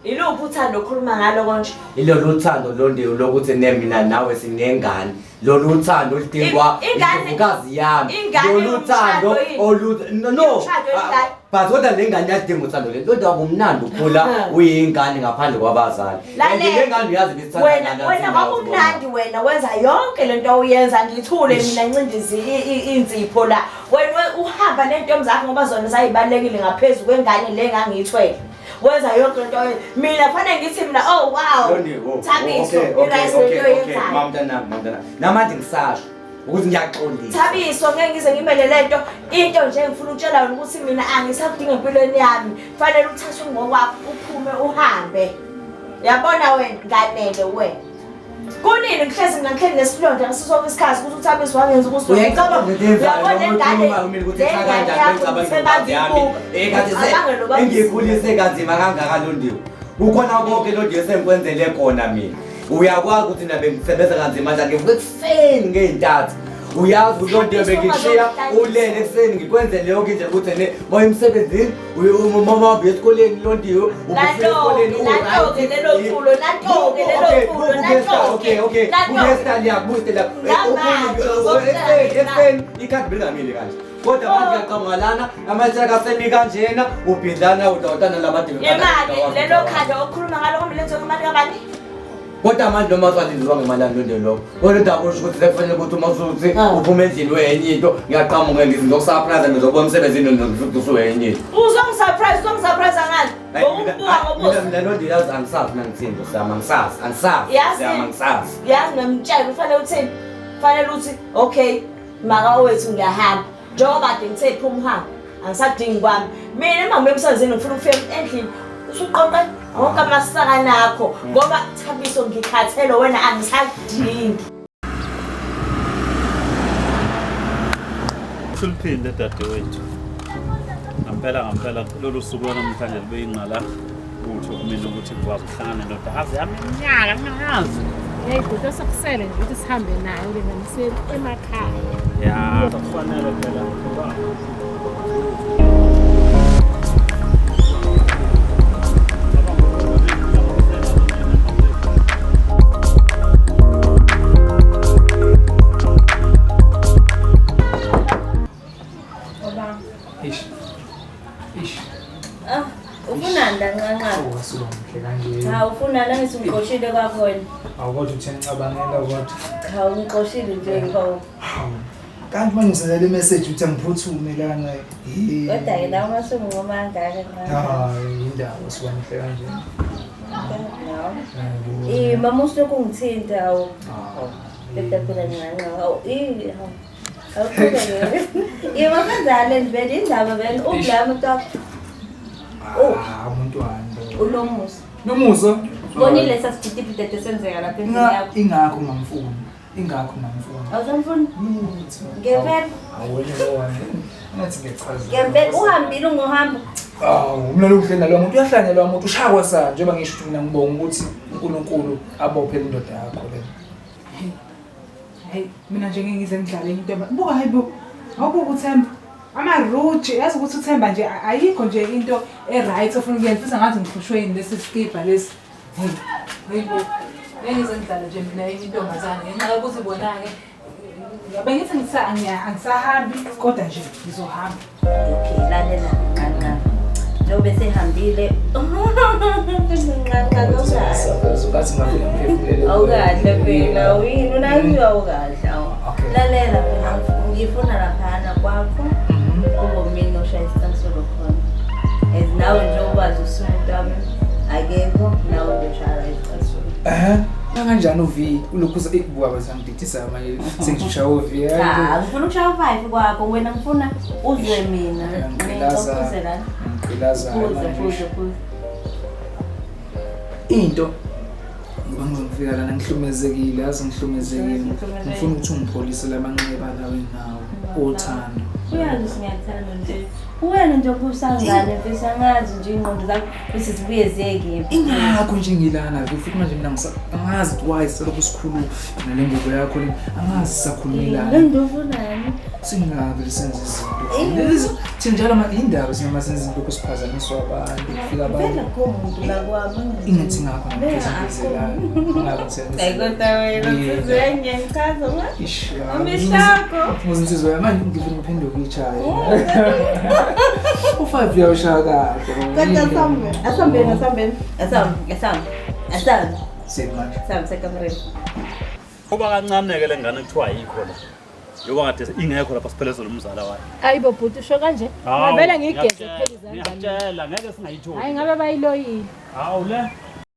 Iluphi uthando okhuluma ngalo konje? ilolu thando Londiwe lokuthi ne mina nawe sinengane lolu thando oludingwa indlovukazi yami Ingane lolu thando yomshado yini? olu no no Yomshado ingane. but kodwa le ngane iyadinga uthando le kodwa kumnandi ukhula uyingane ngaphandle kwabazali And le ngane uyazi ibisithanda Wena kanjani wena thina kwakumnandi wena wenza yonke lento oyenza ngithule mina ncindizi inzipho la. Wena uhamba nentombi zakho ngoba zona zayibalekile ngaphezulu kwengane le engangiyithwele. Wenza yonke lento oyenza. Mina kufanele ngithi mina oh wow. Londiwe, oh, Thabiso, okay, okay, i-rice okay, lento okay, oyenzayo. mama mntanami, mama mntanami. Namanje ngisasho ukuthi ngiyaxolisa. Thabiso ngeke ngize ngimele lento into nje ngifuna ukutshela wena ukuthi mina angisakudinga empilweni yami fanele uthathwe ngokwakho uphume uhambe yabona wena nganele wena kunini ngihlezi mina ngihleli nesilonda ngaso sonke isikhathi ukuthi uThabiso wangenza ukuthi Uyayicabanga lento eyenzayo Uyabona noma lengane- ukhuluma kumina ukuthi le cha ngane kanjani yakho bengicabanga ngisebanzi intokazi yami ibuka. ekhathi Abange lo baba- engiyikhulise kanzima kangaka Londiwe. Kukhona konke Londiwe sengikwenzele khona mina. Uyakwazi ukuthi mina bengisebenza kanzima kanjani ngivuka ekuseni ngey'ntathu. Uyazi ukuthi Londiwe bengikushiya ulele ekuseni ngikwenzele yonke indlela ukuthi ne moya emsebenzini uma uhambe esikoleni Londiwe ubufika esikoleni Nanto-ke lelo culo, nanto-ke lelo culo, nanto-ke, Okay, okay. nanto-ke. Buke yakho, buke yakho. Ngamanje, uzokutshela Ekuseni, ekuseni ikhadi belingamile kanje. Kodwa manje ngiyacabanga lana amatheka asemi kanjena ubhidlana udawutana labantu. Imali lelo khanda okhuluma ngalo kumele lenziwe ngemali kabani? Kodwa manje noma swaliziwa ngemali yami Londiwe lokho. Kodwa udaba usho ukuthi sekufanele ukuthi uma usuthi uphume endlini wenye into ngiyaqhamuka ngithi ngizokusurprise ngizokubona emsebenzini usuwenye into. Uzongisurprise, uzongisurprise ngani? Ngokubuka ngobuso. Mina Londiwe yazi angisazi mina ngithini Nkosi yami angisazi angisazi Yazi- Nkosi yami angisazi. Yazi ngiyamtshela ufanele uthini? Fanele uthi okay maka owethu ngiyahamba. Njengoba kade ngithe phuma uhambe. Angisadingi kwami. Mina uma ngibuya emsebenzini ngifuna ukufika endlini usuqoqe wonke amasakana akho ngoba Thabiso ngikhathele wena angisadingi. Suliphinde dadewethu. Ngampela ngampela lolu suku lwanamhlanje libe yingqala butho kumina ukuthi ngikwazi ukuhlangana nendodakazi yami iminyaka ngingazi. Hey, bhuti osekusele nje ukuthi sihambe nayo le ngane emakhaya. Ya, kufanele phela. Ish. Ish. Ah, ufunani la ncanca? Oh, wasuka muhle kanje. Cha, ufunani angithi ungixoshile kwakho wena. Awukodwa uthi ngicabangela kodwa. Cha, ungixoshile nje ngipho. Kanti manje ngisenzela imessage uthi angiphuthume lana. Hey. Kodwa ke la uma sungincoma kangaka ncanca. Hayi, indaba usuka muhle kanje. Eh, mama usuke ungithinta awu. Kodwa phela ncanca. Awu, eh, hawu. Awuqhubeke. Eh, makanjani vele indaba vele ubla umuntu wakho. Ah, umuntu wami. Unomusa. Nomusa. Bonile sasiphithiphithi esenzeka lapha endlini yakho. Ingakho ngamfuni. Ingakho ngamfuni. Awusamfuni? Ngempela. Awena lowami. Ngathi ngiyachaza. Ngempela uhambile ungohamba. Awu, mina lokuhle nalowa muntu uyahlanya lowa muntu ushaya sa njengoba ngisho ukuthi mina ngibonga ukuthi uNkulunkulu abophe indoda yakho le. Hey, mina nje ngeke ngize ngidlale into eba. Buka hayibo. Awubuka uThemba. Amaruji, yazi ukuthi uThemba nje ayikho nje into e-right ofuna ukuyenza futhi angathi ngihlushwe yini lesi skibha lesi. Hey, hayibo. Ngeke ngize ngidlale nje mina enye intombazane ngenxa yokuthi bona-ke bengithi angisahambi kodwa nje ngizohamba. Okay, lalela ncanca. Njengoba sehambile. Ncanca awukahle. Ukathi ngafika ngiphefumulele. Awukahle phela, uyini unakiwe awukahle. Awu. Lalela phela ngifuna laphana kwakho. Akekho nawe beshaya icasula. Kanjani uV ulokhu ubuka basangididisa manje sengishaya uV. Cha, ngifuna ukushaya u5 kwakho wena, ngifuna uzwe mina. Ngiqilaza. Ngicela la. Ngiqilaza Phuza, manje. phuza, phuza. Into ngoba ngizongifika lana ngihlumezekile, yazi ngihlumezekile. Ngifuna ukuthi ungipholise lamanxeba lawo enginawo othando. Uyazi ukuthi ngiyakuthanda nje. Wena nje ubusangane mfethu, angazi nje ingqondo zakho ukuthi zibuye ziye kephi. Ingakho nje ngilana ke futhi manje mina angazi ukuthi why selokhu sikhulu nale ngubo yakho le, angazi sisakhulumelana. Lento ufunani? Singavele senze izinto. Lezi thina njalo indaba sinoma senze izinto kusiphazamiswa abantu, kufika Vele abantu. akho muntu la kwami. Ingathi ngakho Vele ngizelayo. Hayi kodwa wena nsizwa ngiyangichaza ma. Ish. Umihlako. Ngizinsizwa manje ngifuna ngiphenduke ichayi. U5 uyawushaya kahle. Kodwa asambe, asambeni, asambeni. Asambe, asambe. Asambe. Semanje. Asambe sekamereni. Kuba kancane-ke le ngane kuthiwa ayikho la. Njengoba kade ingekho lapha siphelezele umzala wayo. Hayibo bhuti, usho kanje? Hawu, Ngavele ngiyigeze ngiyakutshela, kuphela izandla mina. Ngiyakutshela ngeke singayitholi. Hayi ngabe bayiloyile. Hawu le.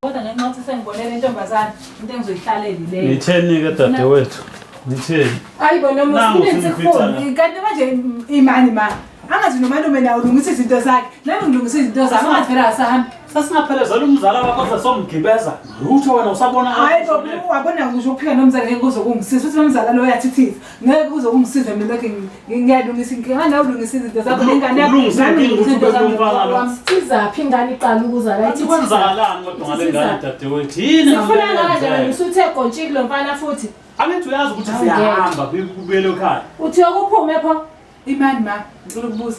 Kodwa ngenxa yokuthi sengibonele intombazane, into engizoyihlalela leyo. Ngitheni-ke dadewethu? Ngitheni? Hayibo noma Nangu usulenze simfica la. kufoni. Kanti manje imani ma, angazi nomalume nawe ulungisa izinto zakhe, nami ngilungisa izinto zami, angathi vele asahambi. Sasingaphelezela umzala wakho ze somgibeza. Lutho wena usabona. Hayi bo, wabona ngisho ukuphika nomzala ngeke kuze kungisiza, futhi nomzala lo uyathithiza. Ngeke kuze kungisize mina lokho ngiyalungisa inkinga, nawe ulungisa izinto zakho nengane yakho. Ulungisa Nami inkinga ngilungisa izinto ukuthi zami ube umfana lo. ngokwami. Sizaphi ingane iqala ukuza la Kanti kwenzakalani kodwa ngale ngane dadewethu? Yini Sifuna ngempela kanje wena yenzeka? usuthe gontshiki lo mfana futhi. Angithi uyazi ukuthi siyahamba kubuyele ekhaya. Uthi ukuphume pho. Imani ma, ngicela ukubuza.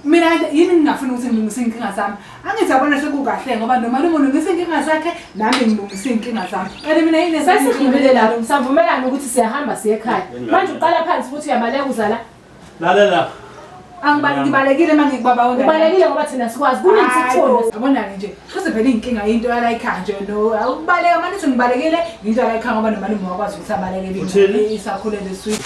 Mina yini ngingafuni ukuthi ngilungise iy'nkinga zami? Angithi yabona sekukahle ngoba nomalume ulungisa iy'nkinga zakhe, nami ngilungisa iy'nkinga zami. Kanti mina yini Sesidlulile lapho, savumelana ukuthi siyahamba siye ekhaya. Manje uqala phansi futhi uyabaleka uzala. Lalela. Ngibalekile uma ngikubaba wengane. Ubalekile ngoba thina sikwazi kuningi sikuthole. Yabona-ke nje, futhi vele iy'nkinga into yala ekhaya nje no ukubaleka manje uthi ngibalekile into yala ekhaya ngoba nomalume wakwazi ukuthi abalekele Uthini? isakhulele eswini.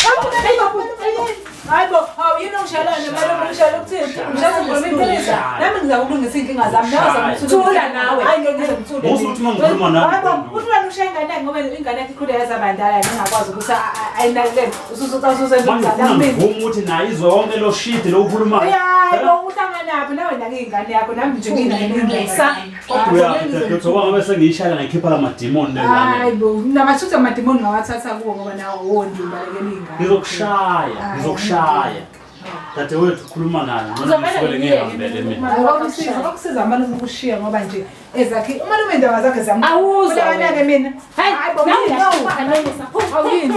Hayi bo, hawu yini ongishayelana nomalume ungishayela ukuthini? Ngishayela ngikhuluma iqiniso. Nami ngizama ukulungisa iy'nkinga zami, nawe uzama ukuthi Thula nawe. Hayi ngeke ngize ngithule. Musa ukuthi uma ngikhuluma nawe Hayi bo, ngiphendule. uthi wena ushaya ingane yakhe ngoba ingane yakhe ikhule yazabandala ingakwazi ukuthi ayinakekele. Ususuca ususenza Manje umzala ufuna kumina. ngivume ukuthi naye izwe wonke lo shidi lo ukhulumayo. Hayi bo, uhlanganaphi nawe nake ingane yakho nami nje nginayo. Kodwa uyazi dadewethu ngoba ngabe sengiyishayela ngikhipha la madimoni le ngane. Hayi bo, namathutha amadimoni ngawathatha kuwo ngoba nawo wondi ubalekela iy'ngane. Ngizokushaya, ngizokushaya. Dadewethu khuluma naye. Ngcono Uzovele ngisukele ngiyeke ngihambele mina. Kwakusiza umalume ukushiya ngoba nje ezakhe umalume indaba zakhe zam. Awuzwa Funeka wena. nake mina. Hayi, Hayi bo, nawe yini? uyashaya Nomusa. Awu yini?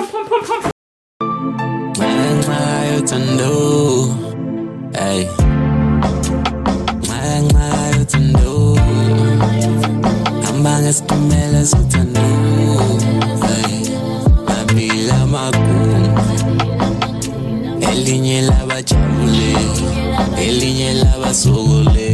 Ngenxa yothando, ey. Ngenxa yothando, hamba ngesitimela sothando, ey. Mabili amagumbi, elinye labajabule, elinye labasokole.